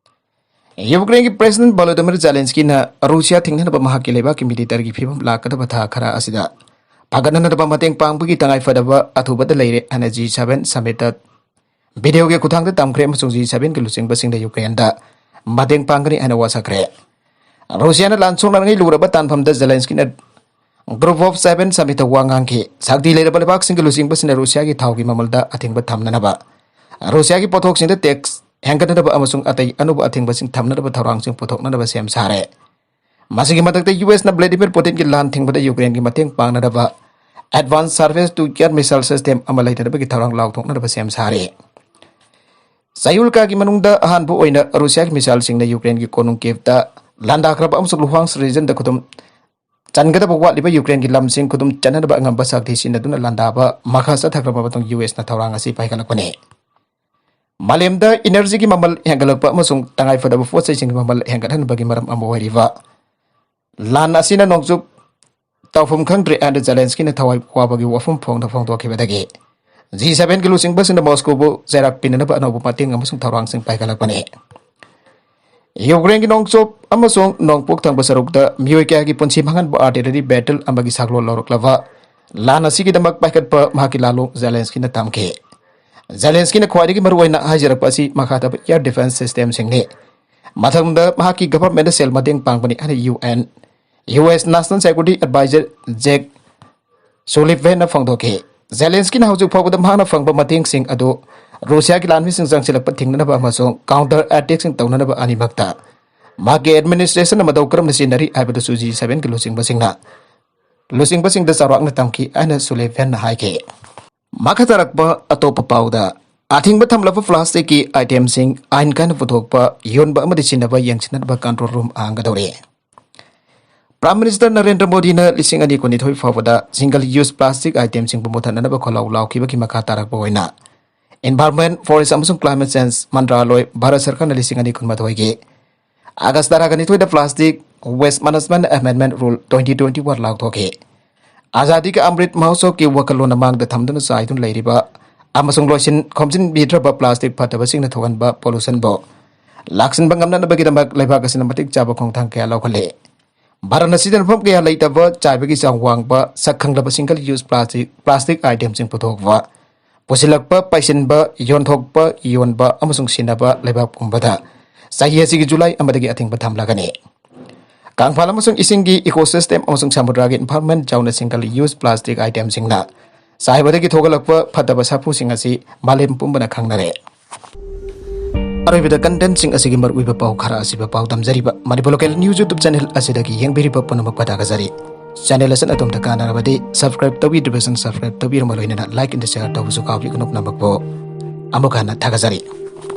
ꯌꯨꯀ꯭ꯔꯦꯟꯒꯤ President Volodymyr Zelenskyꯅ ꯔꯨꯁꯤꯌꯥ ꯊꯤꯡꯅꯅꯕ ꯃꯍꯥꯛꯀꯤ ꯂꯩꯕꯥꯛꯀꯤ militaryꯒꯤ ꯐꯤꯕꯝ ꯂꯥꯛꯀꯗꯕ ꯊꯥ ꯈꯔ ꯑꯁꯤꯗ ꯐꯒꯠꯅꯅꯕ ꯃꯇꯦꯡ ꯄꯥꯡꯕꯒꯤ ꯇꯉꯥꯏꯐꯗꯕ ꯑꯊꯨꯕꯗ ꯂꯩꯔꯦ ꯍꯥꯏꯅ ꯖꯤ ꯁꯚꯦꯟ summitꯇ videoꯒꯤ ꯈꯨꯠꯊꯥꯡꯗ ꯇꯝꯈ꯭ꯔꯦ ꯑꯃꯁꯨꯡ ꯖꯤ ꯁꯚꯦꯟꯒꯤ ꯂꯨꯆꯤꯡꯕꯁꯤꯡꯗ ꯌꯨꯀ꯭ꯔꯦꯟꯗ ꯃꯇꯦꯡ ꯄꯥꯡꯒꯅꯤ ꯍꯥꯏꯅ ꯋꯥꯁꯛꯈ꯭ꯔꯦ꯫ ꯔꯨꯁꯤꯌꯥꯅ ꯂꯥꯟ ꯁꯣꯛꯅꯅꯉꯩ ꯂꯨꯔꯕ ꯇꯥꯟꯐꯝꯗ ꯖꯦꯂꯦꯟꯁꯀꯤꯅ Group of Seven summitꯇ ꯋꯥ ꯉꯥꯡꯈꯤ꯫ ꯁꯛꯇꯤ ꯂꯩꯔꯕ ꯂꯩꯕꯥꯛꯁꯤꯡꯒꯤ ꯂꯨꯆꯤꯡꯕꯁꯤꯡꯅ ꯔꯨꯁꯤꯌꯥꯒꯤ ꯊꯥꯎꯒꯤ ꯃꯃꯜꯗ ꯑꯊꯤꯡꯕ ꯊꯝꯅꯅꯕ, ꯔꯨꯁꯤꯌꯥꯒꯤ ꯄꯣꯠꯊꯣꯛꯁꯤꯡꯗ tax ꯍꯦꯟꯒꯠꯅꯅꯕ ꯑꯃꯁꯨꯡ ꯑꯇꯩ ꯑꯅꯧꯕ ꯑꯊꯤꯡꯕꯁꯤꯡ ꯊꯝꯅꯅꯕ ꯊꯧꯔꯥꯡꯁꯤꯡ ꯄꯨꯊꯣꯛꯅꯅꯕ ꯁꯦꯝ ꯁꯥꯔꯦ꯫ ꯃꯁꯤꯒꯤ ꯃꯊꯛꯇ, ꯌꯨ ꯑꯦꯁꯅ Vladimir Putinꯒꯤ ꯂꯥꯟ ꯊꯤꯡꯕꯗ ꯌꯨꯀ꯭ꯔꯦꯟꯒꯤ ꯃꯇꯦꯡ ꯄꯥꯡꯅꯅꯕ advance surface to air missile system ꯑꯃ ꯂꯩꯅꯅꯕꯒꯤ ꯊꯧꯔꯥꯡ ꯂꯥꯎꯊꯣꯛꯅꯅꯕ ꯁꯦꯝ ꯁꯥꯔꯦ꯫ ꯆꯌꯣꯜ ꯀꯌꯥꯒꯤ ꯃꯅꯨꯡꯗ ꯑꯍꯥꯟꯕ ꯑꯣꯏꯅ ꯔꯨꯁꯤꯌꯥꯒꯤ missileꯁꯤꯡꯅ ꯌꯨꯀ꯭ꯔꯦꯟꯒꯤ ꯀꯣꯅꯨꯡ ꯀꯤꯚꯇ ꯂꯥꯟꯗꯥꯈ꯭ꯔꯕ ꯑꯃꯁꯨꯡ Luhansk regionꯗ ꯈꯨꯗꯨꯝ ꯆꯟꯒꯗꯕ ꯋꯥꯠꯂꯤꯕ ꯌꯨꯀ꯭ꯔꯦꯟꯒꯤ ꯂꯝꯁꯤꯡ ꯈꯨꯗꯨꯝ ꯆꯟꯅꯅꯕ ꯑꯉꯝꯕ ꯁꯛꯇꯤ ꯁꯤꯖꯤꯟꯅꯗꯨꯅ ꯂꯥꯟꯗꯥꯕ ꯃꯈꯥ ꯆꯠꯊꯈ꯭ꯔꯕ ꯃꯇꯨꯡ ꯌꯨ ꯑꯦꯁꯅ ꯊꯧꯔꯥꯡ ꯑꯁꯤ ꯄꯥꯏꯈꯠꯂꯛꯄꯅꯤ꯫ ꯃꯥꯂꯦꯝꯗ energyꯒꯤ ꯃꯃꯜ ꯍꯦꯟꯒꯠꯂꯛꯄ ꯑꯃꯁꯨꯡ ꯇꯉꯥꯏꯐꯗꯕ ꯄꯣꯠꯆꯩꯁꯤꯡꯒꯤ ꯃꯃꯜ ꯍꯦꯟꯒꯠꯍꯟꯕꯒꯤ ꯃꯔꯝ ꯑꯃ ꯑꯣꯏꯔꯤꯕ ꯂꯥꯟ ꯑꯁꯤꯅ ꯅꯣꯡꯆꯨꯞ ꯇꯧꯐꯝ ꯈꯪꯗ꯭ꯔꯦ ꯍꯥꯏꯅ ꯖꯦꯂꯦꯟꯁꯀꯤꯅ ꯊꯋꯥꯏ ꯋꯥꯕꯒꯤ ꯋꯥꯐꯝ ꯐꯣꯡꯅ ꯐꯣꯡꯗꯣꯛꯈꯤꯕꯗꯒꯤ ꯖꯤ ꯁꯚꯦꯟꯒꯤ ꯂꯨꯆꯤꯡꯕꯁꯤꯡꯅ ꯃꯣꯁꯀꯣꯕꯨ ꯆꯩꯔꯥꯛ ꯄꯤꯅꯅꯕ ꯑꯅꯧꯕ ꯃꯇꯦꯡ ꯑꯃꯁꯨꯡ ꯊꯧꯔꯥꯡꯁꯤꯡ ꯄꯥꯏꯈꯠꯂꯛꯄꯅꯤ꯫ ꯌꯨꯀ꯭ꯔꯦꯟꯒꯤ ꯅꯣꯡꯆꯨꯞ ꯑꯃꯁꯨꯡ ꯅꯣꯡꯄꯣꯛ ꯊꯪꯕ ꯁꯔꯨꯛꯇ ꯃꯤꯑꯣꯏ ꯀꯌꯥꯒꯤ ꯄꯨꯟꯁꯤ ꯃꯥꯡꯍꯟꯕ artillery battle ꯑꯃꯒꯤ ꯁꯛꯂꯣꯟ ꯂꯧꯔꯛꯂꯕ ꯂꯥꯟ ꯑꯁꯤꯒꯤꯗꯃꯛ ꯄꯥꯏꯈꯠꯄ ꯃꯍꯥꯛꯀꯤ ꯂꯥꯂꯣꯡ ꯖꯦꯂꯦꯟꯁꯀꯤꯅ ꯇꯝꯈꯤ꯫ ꯖꯦꯂꯦꯟꯁꯀꯤꯅ ꯈ꯭ꯋꯥꯏꯗꯒꯤ ꯃꯔꯨꯑꯣꯏꯅ ꯍꯥꯏꯖꯔꯛꯄ ꯑꯁꯤ ꯃꯈꯥ ꯇꯥꯕ air defense system ꯁꯤꯡꯅꯤ꯫ ꯃꯊꯪꯗ ꯃꯍꯥꯛꯀꯤ government ꯗ ꯁꯦꯜ ꯃꯇꯦꯡ ꯄꯥꯡꯕꯅꯤ ꯍꯥꯏꯅ UN, US National Security Advisor Jack Sullivan ꯅ ꯐꯣꯡꯗꯣꯛꯈꯤ꯫ ꯖꯦꯂꯦꯟꯁꯀꯤꯅ ꯍꯧꯖꯤꯛ ꯐꯥꯎꯕꯗ ꯃꯍꯥꯛꯅ ꯐꯪꯕ ꯃꯇꯦꯡꯁꯤꯡ ꯑꯗꯨ ꯔꯨꯁꯤꯌꯥꯒꯤ ꯂꯥꯟꯃꯤꯁꯤꯡ ꯆꯪꯁꯤꯜꯂꯛꯄ ꯊꯤꯡꯅꯅꯕ ꯑꯃꯁꯨꯡ counter attack ꯁꯤꯡ ꯇꯧꯅꯅꯕ ꯑꯅꯤꯃꯛꯇ ꯃꯍꯥꯛꯀꯤ administration ꯅ ꯃꯇꯧ ꯀꯔꯝꯅ ꯁꯤꯖꯤꯟꯅꯔꯤ ꯍꯥꯏꯕꯗꯨꯁꯨ G seven ꯒꯤ ꯂꯨꯆꯤꯡꯕꯁꯤꯡꯅ, ꯂꯨꯆꯤꯡꯕꯁꯤꯡꯗ ꯆꯥꯎꯔꯥꯛꯅ ꯇꯝꯈꯤ ꯍꯥꯏꯅ ꯁꯨꯂꯦꯚꯦꯟꯅ ꯍꯥꯏꯈꯤ꯫ ꯃꯈꯥ ꯇꯥꯔꯛꯄ ꯑꯇꯣꯞꯄ ꯄꯥꯎꯗ, ꯑꯊꯤꯡꯕ ꯊꯝꯂꯕ plastic ꯀꯤ item ꯁꯤꯡ ꯑꯥꯏꯟ ꯀꯥꯏꯅ ꯄꯨꯊꯣꯛꯄ, ꯌꯣꯟꯕ ꯑꯃꯗꯤ ꯁꯤꯖꯤꯟꯅꯕ ꯌꯦꯡꯁꯤꯟꯅꯕ control room ꯍꯥꯡꯒꯗꯧꯔꯤ꯫ Prime Minister Narendra ꯃꯣꯗꯤꯅ ꯂꯤꯁꯤꯡ ꯑꯅꯤ ꯀꯨꯟꯅꯤꯊꯣꯏ ꯐꯥꯎꯕꯗ single use plastic item ꯁꯤꯡꯕꯨ ꯃꯨꯊꯠꯅꯅꯕ ꯈꯣꯜꯂꯥꯎ ꯂꯥꯎꯈꯤꯕꯒꯤ ꯃꯈꯥ ꯇꯥꯔꯛꯄ ꯑꯣꯏꯅ Environment, Forest ꯑꯃꯁꯨꯡ Climate Change ꯃꯟꯇ꯭ꯔꯥꯂꯣꯏ, ꯚꯥꯔꯠ ꯁꯔꯀꯥꯔꯅ ꯂꯤꯁꯤꯡ ꯑꯅꯤ ꯀꯨꯟꯃꯥꯊꯣꯏꯒꯤ ꯑꯥꯒꯁ ꯇꯔꯥꯅꯤꯊꯣꯏꯗ Plastic Waste Management Amendment Rule twenty twenty one ꯂꯥꯎꯊꯣꯛꯈꯤ꯫ ꯑꯖꯥꯗꯤ ꯀꯤ ꯑꯃ꯭ꯔꯤꯠ ꯃꯍꯣꯠꯁꯕꯀꯤ ꯋꯥꯈꯜꯂꯣꯟ ꯃꯥꯡꯗ ꯊꯝꯗꯨꯅ ꯆꯥꯏꯗꯨꯅ ꯂꯩꯔꯤꯕ ꯑꯃꯁꯨꯡ ꯂꯣꯏꯁꯤꯟ ꯈꯣꯝꯖꯤꯟꯕꯤꯗ꯭ꯔꯕ plastic ꯐꯠꯇꯕꯁꯤꯡꯅ ꯊꯣꯛꯍꯟꯕ pollution ꯕꯨ ꯂꯥꯛꯁꯤꯟꯕ ꯉꯝꯅꯅꯕꯒꯤꯗꯃꯛ ꯂꯩꯕꯥꯛ ꯑꯁꯤꯅ ꯃꯇꯤꯛ ꯆꯥꯕ ꯈꯣꯡꯊꯥꯡ ꯀꯌꯥ ꯂꯧꯈꯠꯂꯤ꯫ ꯚꯥꯔꯠꯅ ꯁꯤꯖꯤꯟꯅꯐꯝ ꯀꯌꯥ ꯂꯩꯇꯕ, ꯆꯥꯏꯕꯒꯤ ꯆꯥꯡ ꯋꯥꯡꯕ, ꯁꯛ ꯈꯪꯂꯕ single use plastic, plastic item ꯁꯤꯡ ꯄꯨꯊꯣꯛꯄ, ꯄꯨꯁꯤꯜꯂꯛꯄ, ꯄꯩꯁꯤꯟꯕ, ꯌꯣꯟꯊꯣꯛꯄ, ꯌꯣꯟꯕ ꯑꯃꯁꯨꯡ ꯁꯤꯟꯅꯕ ꯂꯩꯕꯥꯛ ꯄꯨꯝꯕꯗ ꯆꯍꯤ ꯑꯁꯤꯒꯤ ꯖꯨꯂꯥꯏ ꯑꯃꯗꯒꯤ ꯑꯊꯤꯡꯕ ꯊꯝꯂꯒꯅꯤ꯫ ꯀꯪꯐꯥꯜ ꯑꯃꯁꯨꯡ ꯏꯁꯤꯡꯒꯤ ecosystem ꯑꯃꯁꯨꯡ ꯁꯃꯨꯗ꯭ꯔꯒꯤ environment ꯌꯥꯎꯅ single use plastic item ꯁꯤꯡꯅ ꯆꯥꯏꯕꯗꯒꯤ ꯊꯣꯛꯍꯜꯂꯛꯄ ꯐꯠꯇꯕ ꯁꯥꯐꯨꯁꯤꯡ ꯑꯁꯤ ꯃꯥꯂꯦꯝ ꯄꯨꯝꯕꯅ ꯈꯪꯅꯔꯦ꯫ ꯑꯔꯣꯏꯕꯗ content ꯁꯤꯡ ꯑꯁꯤꯒꯤ ꯃꯔꯨꯑꯣꯏꯕ ꯄꯥꯎ ꯈꯔ ꯑꯁꯤꯕꯨ ꯄꯥꯎꯗꯝꯖꯔꯤꯕ Manipur Local News YouTube channel ꯑꯁꯤꯗꯒꯤ ꯌꯦꯡꯕꯤꯔꯤꯕ ꯄꯨꯝꯅꯃꯛꯄꯨ ꯊꯥꯒꯠꯆꯔꯤ꯫ Channel ꯑꯁꯤꯅ ꯑꯗꯣꯝꯗ ꯀꯥꯟꯅꯔꯕꯗꯤ subscribe ꯇꯧꯕꯤꯗ꯭ꯔꯤꯕꯁꯤꯡ subscribe ꯇꯧꯕꯤꯔꯝꯕ ꯂꯣꯏꯅꯅ like and share ꯇꯧꯕꯁꯨ ꯀꯥꯎꯕꯤꯒꯅꯨ ꯄꯨꯝꯅꯃꯛꯄꯨ꯫ ꯑꯃꯨꯛ ꯍꯟꯅ ꯊꯥꯒꯠꯆꯔꯤ꯫